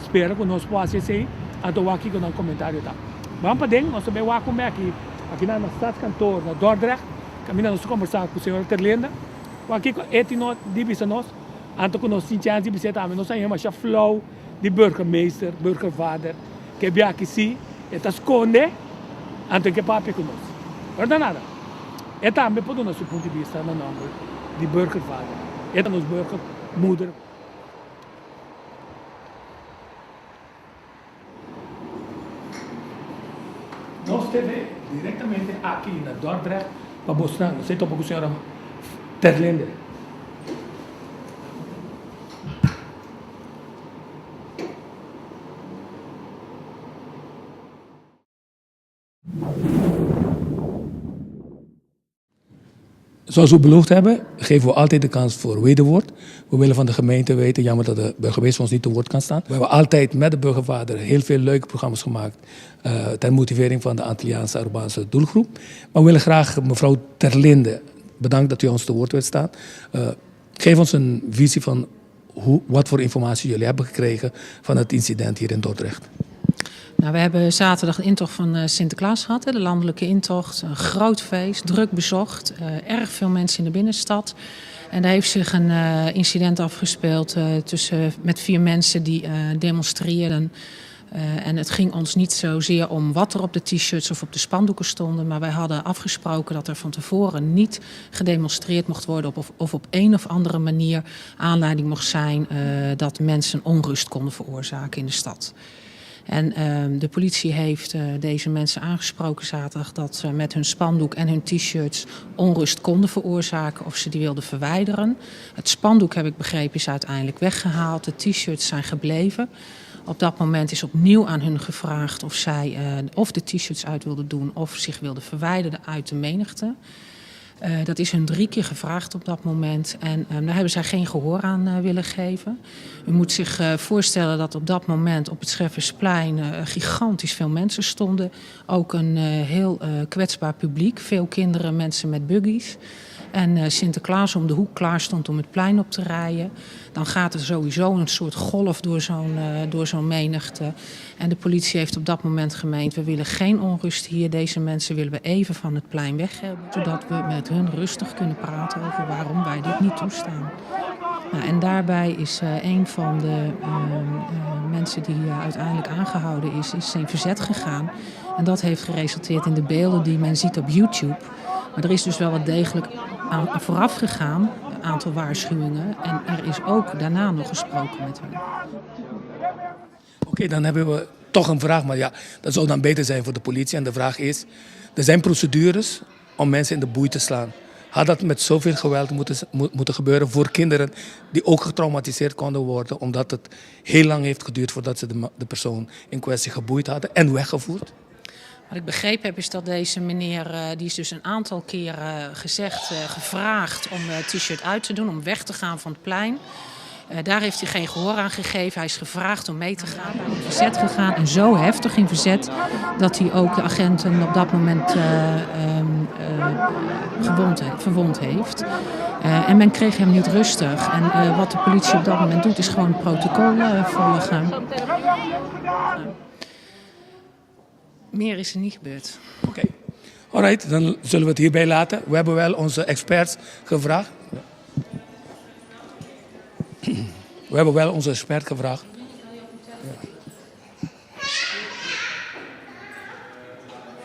S2: Spera ku nos por hasi esei, anto wak kiko nan komentario ta. Ban paden, nos ta bai wak un bèki aki na stadskantoor na Dordrecht, kaminda nos ta kombersá ku señora Terlenda. Wak kiko e tin no di bisa nos, anto ku nos tin chèns di bis'é tambe. Nos a haña masha flou di burgemeester, burgervader. Ke bia ki si e ta skonde, anto e ke papia ku nos. Pero ta nada. E tambe por duna su punto di bista na nomber di burgervader. E ta nos burgermoeder. Nos TV directamente aki na Dordrecht pa bosnan. Nos ta topa ku señora Terlinde. Zoals we beloofd hebben, geven we altijd de kans voor wederwoord. We willen van de gemeente weten, jammer dat de burgemeester ons niet te woord kan staan. We hebben altijd met de burgervader heel veel leuke programma's gemaakt uh, ter motivering van de Antilliaanse Arubaanse doelgroep. Maar we willen graag mevrouw Terlinde, bedankt dat u ons te woord wilt staan. Uh, geef ons een visie van hoe, wat voor informatie jullie hebben gekregen van het incident hier in Dordrecht.
S4: Nou, we hebben zaterdag de intocht van eh, Sinterklaas gehad, de landelijke intocht. Een groot feest, druk bezocht, eh, erg veel mensen in de binnenstad. En daar heeft zich een eh, incident afgespeeld tussen, met vier mensen die demonstreerden. Uh, en het ging ons niet zozeer om wat er op de t-shirts of op de spandoeken stonden. Maar wij hadden afgesproken dat er van tevoren niet gedemonstreerd mocht worden. Op, of, op een of andere manier aanleiding mocht zijn uh, dat mensen onrust konden veroorzaken in de stad. En uh, de politie heeft uh, deze mensen aangesproken zaterdag dat ze met hun spandoek en hun t-shirts onrust konden veroorzaken of ze die wilden verwijderen. Het spandoek, heb ik begrepen, is uiteindelijk weggehaald. De t-shirts zijn gebleven. Op dat moment is opnieuw aan hun gevraagd of zij uh, of de t-shirts uit wilden doen of zich wilden verwijderen uit de menigte. Uh, dat is hun drie keer gevraagd op dat moment en um, daar hebben zij geen gehoor aan uh, willen geven. U moet zich uh, voorstellen dat op dat moment op het Scheffersplein gigantisch veel mensen stonden. Ook een heel kwetsbaar publiek, veel kinderen, mensen met buggies. En uh, Sinterklaas om de hoek klaar stond om het plein op te rijden. Dan gaat er sowieso een soort golf door zo'n uh, door zo'n menigte. En de politie heeft op dat moment gemeend: we willen geen onrust hier. Deze mensen willen we even van het plein weg hebben. Zodat we met hun rustig kunnen praten over waarom wij dit niet toestaan. Nou, en daarbij is uh, een van de uh, mensen die uiteindelijk aangehouden is, is in verzet gegaan. En dat heeft geresulteerd in de beelden die men ziet op YouTube. Maar er is dus wel wat degelijk aan vooraf gegaan, een aantal waarschuwingen. En er is ook daarna nog gesproken met hen.
S2: Oké, okay, dan hebben we toch een vraag. Maar ja, dat zou dan beter zijn voor de politie. En de vraag is, er zijn procedures om mensen in de boei te slaan. Had dat met zoveel geweld moeten, moeten gebeuren voor kinderen die ook getraumatiseerd konden worden, omdat het heel lang heeft geduurd voordat ze de, de persoon in kwestie geboeid hadden en weggevoerd?
S4: Wat ik begrepen heb is dat deze meneer, uh, die is dus een aantal keren gezegd, uh, gevraagd om het t-shirt uit te doen, om weg te gaan van het plein. Daar heeft hij geen gehoor aan gegeven. Hij is gevraagd om mee te gaan. Hij is in verzet gegaan en zo heftig in verzet dat hij ook de agenten op dat moment um, gewond, verwond heeft. En men kreeg hem niet rustig. En wat de politie op dat moment doet is gewoon het protocol volgen. Meer is er niet gebeurd.
S2: Oké. Okay. Alright, dan zullen we het hierbij laten. We hebben wel onze experts gevraagd. We hebben wel onze expert gevraagd.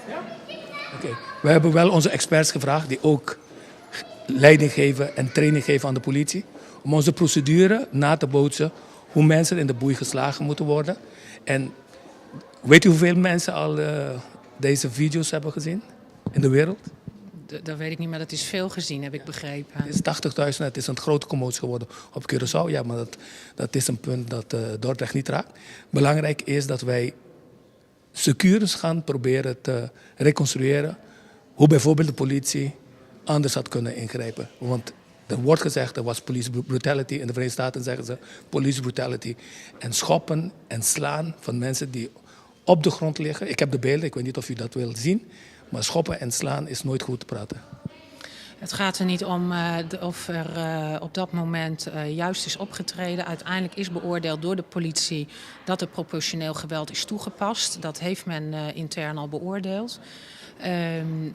S2: Ja. Oké, okay. We hebben wel onze experts gevraagd die ook leiding geven en training geven aan de politie. Om onze procedure na te bootsen hoe mensen in de boei geslagen moeten worden. En weet u hoeveel mensen al uh, deze video's hebben gezien in de wereld?
S4: Dat weet ik niet, maar dat is veel gezien, heb ik begrepen.
S2: Het is 80.000, het is een grote commotie geworden op Curaçao. Ja, maar dat, dat is een punt dat uh, Dordrecht niet raakt. Belangrijk is dat wij secures gaan proberen te reconstrueren. Hoe bijvoorbeeld de politie anders had kunnen ingrijpen. Want er wordt gezegd, er was police brutality. In de Verenigde Staten zeggen ze police brutality. En schoppen en slaan van mensen die op de grond liggen. Ik heb de beelden, ik weet niet of u dat wil zien. Maar schoppen en slaan is nooit goed te praten.
S4: Het gaat er niet om uh, of er uh, op dat moment uh, juist is opgetreden. Uiteindelijk is beoordeeld door de politie dat er proportioneel geweld is toegepast. Dat heeft men intern al beoordeeld. Ehm,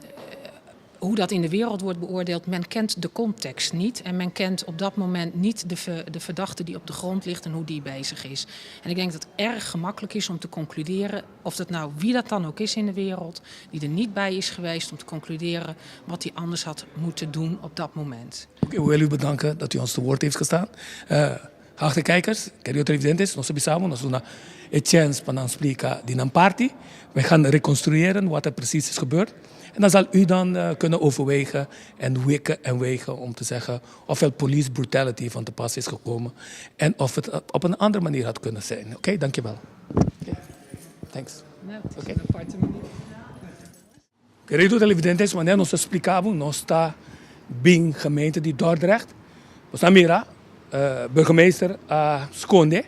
S4: Hoe dat in de wereld wordt beoordeeld, men kent de context niet. En men kent op dat moment niet de, de verdachte die op de grond ligt en hoe die bezig is. En ik denk dat het erg gemakkelijk is om te concluderen, of dat nou wie dat dan ook is in de wereld, die er niet bij is geweest, om te concluderen wat hij anders had moeten doen op dat moment.
S2: Oké, we willen u bedanken dat u ons te woord heeft gestaan. Geachte kijkers, querido televidentes, nos a bisa bo, nos duna e chance pa nan splica di nan parti. Wij gaan reconstrueren wat er precies is gebeurd. En dan zal u dan kunnen overwegen en wikken en wegen om te zeggen of er police brutality van te pas is gekomen en of het op een andere manier had kunnen zijn. Oké, okay, dankjewel. Okay. Thanks.
S4: Nou, het is een aparte manier.
S2: Querido televidentes, wanneer nos a splica bo, nos ta bin gemeente di Dordrecht. Nos a mira, burgemeester a sconde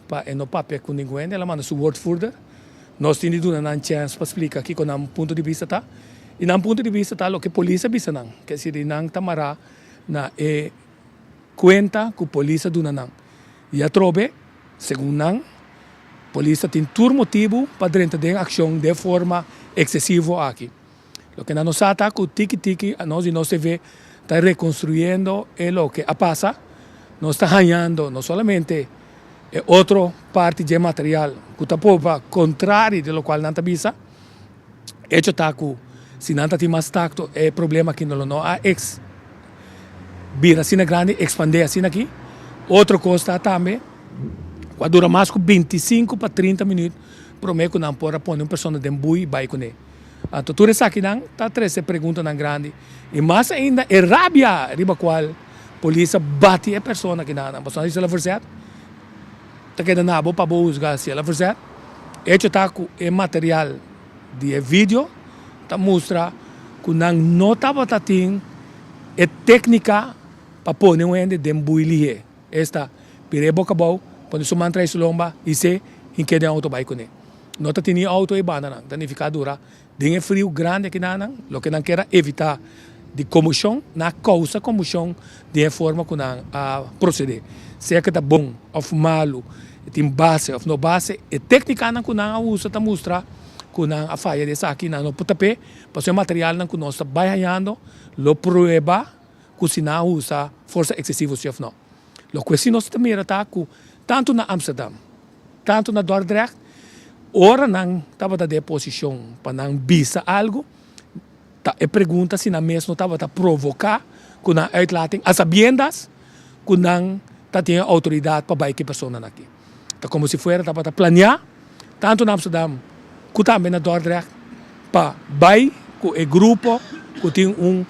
S2: pa e no papia cu ningun hende, el a manda su woordvoerder. Nos tin di duna nan chens pa splica kico nan punto di bista ta. Y nan punto di bista ta loke polis a bisa nan, ke si di nan ta mara na e cuenta cu polis a duna nan. Y atrobe, segun nan, polis ta tin tur motibu pa drenta den accion den forma excesivo aki. Loke nan no sa ta cu tiki tiki anos di nos TV ta reconstruyendo e loke a pasa. Nos ta hañando no solamente e otro parti dje material cu ta poba contrario di locual nan ta bisa. Hecho ta cu si nan ta tin mas tacto e problema aki no lo no a ex bira asina grandi, expande asina aki. Otro cos ta tambe cu a dura mas cu 25 pa 30 minuut prome cu nan por a pone un persona den bui bay cune. Anto tur esakinan ta trese preguntanan grandi i mas ainda e rabia riba kual polis a bati e persona kinanan. Pasobra si el a verzet, ta keda na bo pa bo husga si el a verzet. Hecho ta ku e material di e video ta mustra ku nan no tabata tin e teknika pa pone un hende den bui lihé. Esta, bira e boka abou, pone su man tras su lomba, his'é i keda den outo bai kuné. No ta tini auto e bandanan, ta nifiká dura den e friu grandi akinanan, loke nan kier a evitá di komoshon, nan a kousa komoshon den e forma ku nan a prosedé. Sea ku ta bon òf malu, e tin base òf no base, e téknikanan ku nan a usa ta mustra ku nan a faya di esaki, nan no por tap'é, pasobra e materialnan ku nos ta bai hañando lo prueba ku si nan a usa forsa eksesivo si òf no. Loke si nos ta mira ta ku tantu na Amsterdam, Tantu na Dordrecht, ora nan tabata den e posishon pa nan bisa algu, ta e pregunta si nan mes no tabata provoká ku nan uitlating, a sabiendas ku nan ta tin e outoridat pa bai ku e personanan aki. Ta komo si fuera tabata planeá, tantu na Amsterdam ku tambe na Dordrecht, pa bai ku e grupo ku tin un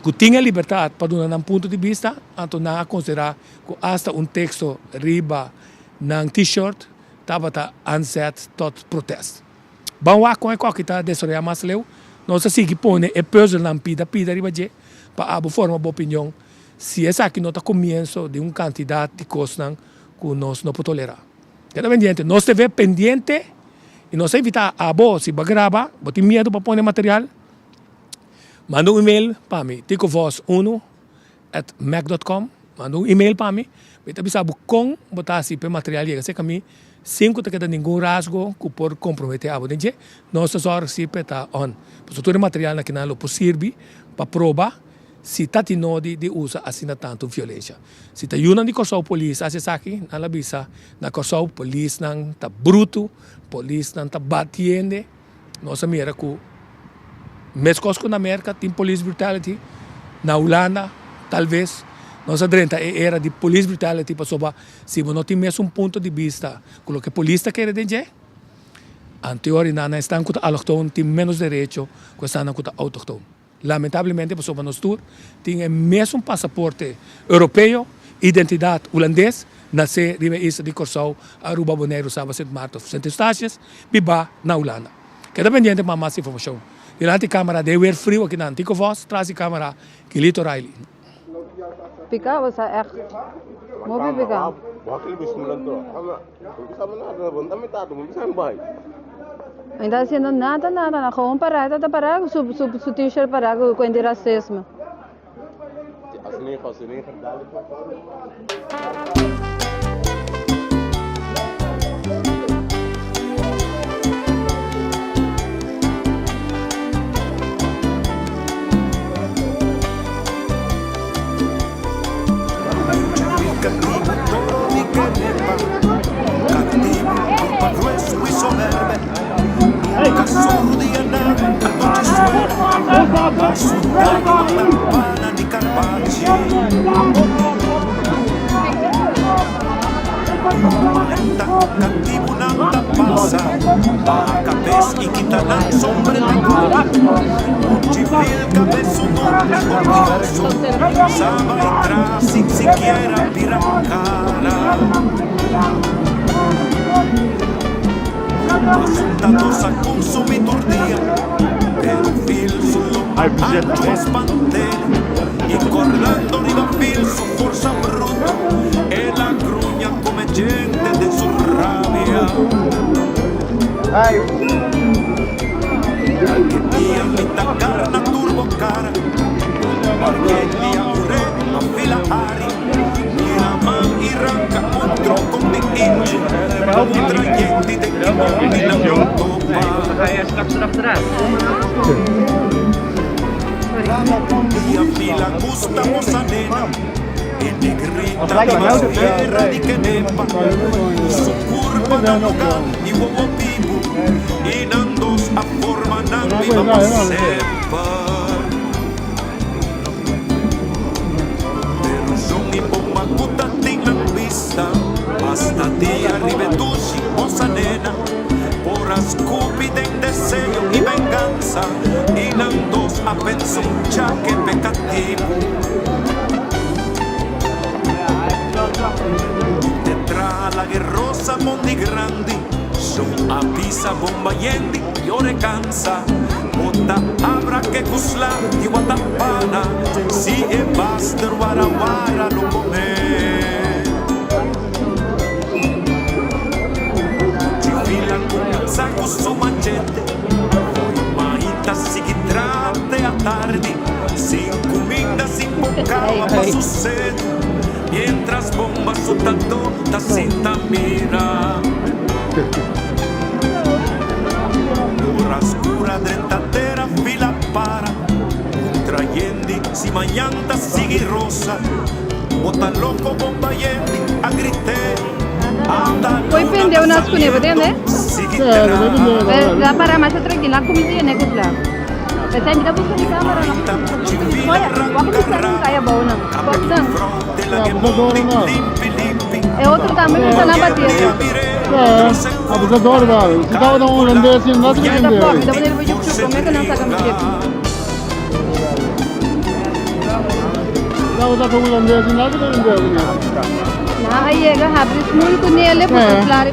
S2: ku tin e libertat pa duna nan punto di bista, anto nan a konsiderá ku asta un teksto riba Nan T-shirt tabata aanzet tot protest. Ban wak kon e koki ta desaroyá mas leu. Nos a sigui pone e pùzelnan pida pida riba dje pa abo forma bo opinion si esaki no ta komienso di un kantidat di kosnan ku nos no por tolerá. Keda pendiente. Nos te ve pendiente i nos a invitá abo si bo a graba, bo tin miedu pa pone material, manda un email pa mi, ticovos uno at mac dot com, manda un email pa mi, mi ta bisa bo kon bo ta hasi pa e material yega serka mi sin ku ta keda ningun rasgo ku por komprometé abo den dje. Nos ta sòrg si pa e ta on. Pasobra tur e materialnan akinan lo por sirbi pa proba si ta tin nodi di usa asina tantu violensha. Si ta yunan di Kòrsou polis hasi esaki, nan lo bisa na Kòrsou polisnan ta brutu, polisnan ta bati hende. Nos a mira ku meskos ku na Merka tin police brutality, na Hulanda talves nos a drenta e era di police brutality pasobra si bo no tin mesun punto di bista ku loke polis ta kere den dje, anteori nan esnan ku ta allochtoon tin menos derecho ku esnan ku ta autochtoon. Lamentablemente pasobra nos tur tin e mesun pasaporte europeo, identidat hulandes, nasé riba e isla di Kòrsou, Aruba, Boneiru, Saba, Sint Maarten of Sint Eustatius, bibá na Hulanda. Keda pendiente pa mas informashon. Dilanti kamera den weer friu akinan, Tico Vos, tras di kamera, Gilito Riley.
S3: Pika o sa echt mobi pika. No ta haciendo nada, nada, nada. Gewoon pará, ta pará ku su, su, su t-shirt pará ku cuenta di racismo. Poi pende una scune, vedete? La para mais tranquila, come si ne kusla. Pensei mi da busca di camera. Olha, vou começar com caia boa não. Pode não. É outro também que está na bateria.
S5: É, abusador, velho. Você tava dando um holandês assim, não dá pra entender.
S3: Da maneira que eu como é que não sabe como
S5: Tava dando um holandês assim, não dá pra entender.
S3: Na chega, abre muito nele, porque claro.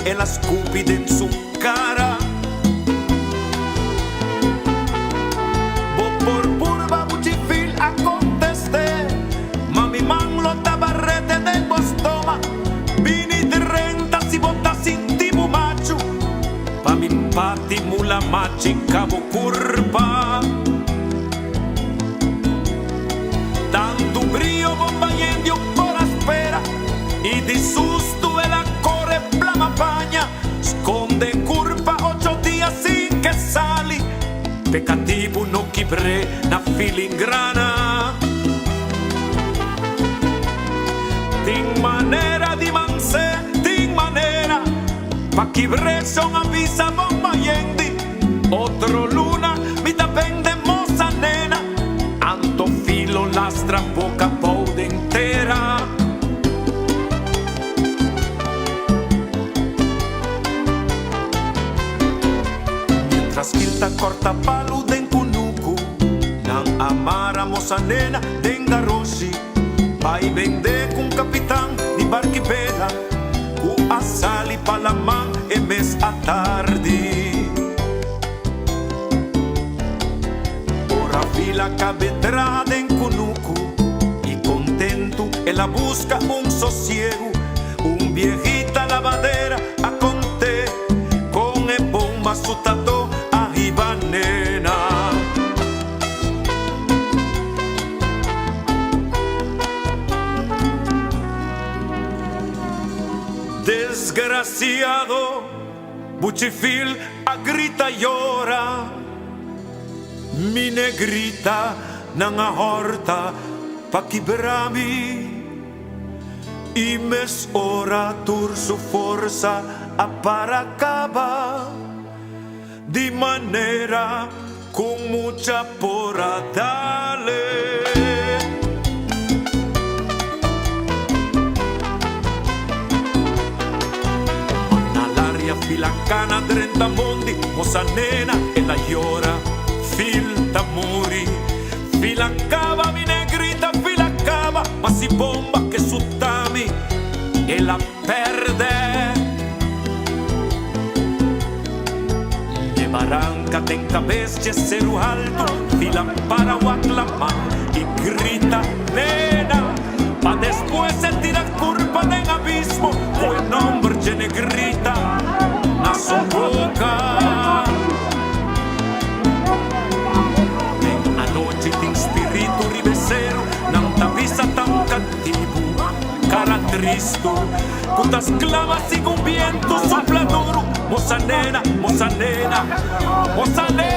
S6: El escupide en su cara. Bo por purba buchifil a contesté. Mami man lo tabarrete del bostoma. Vini de renta si bota sin tibu macho. Pa mi pati mula machi cabo curpa. Tanto brillo bomba yendio por aspera. Y di susto el acore plama paña. Esconde curpa 8 días sin que sali. Pecativo no quibre na filingrana. Tin manera di manse, tin manera. Pa quibre son avisa bomba yendi. Otro luna, mi vende moza nena. Anto filo lastra poca poude entera. Mientras Quilta corta palu den kunuku, nan amara moza nena den garoshi. Pai vende con capitán di barquipela, ku asali palaman e mes a tardi. Ora fila cabetra den kunuku, y contento él la busca un sosiego, un viejita lavadera a conté, con e bomba su tato a Ibanena. Desgraciado, Buchifil a grita y llora. Mi negrita nan a horta pa kibra mi I mes ora tur su forsa a para kaba Di manera ku mucha por a dale. Na laria fila cana drenta mondi, mosa nena e la llora, fil ta muri. Fila cava mi negrita, fila cava, ma si bomba che suttami e la perde. De barranca ten cabez je ceru alto, fila para guaclama y grita nena, pa después se tira curva den abismo, o el nombre je negrita na su boca. Den anochi tin spiritu ribesero, nan ta bisa tan catibu, cara tristo, cu ta sclama sigun viento sopla duro, moza nena, moza nena, moza nena.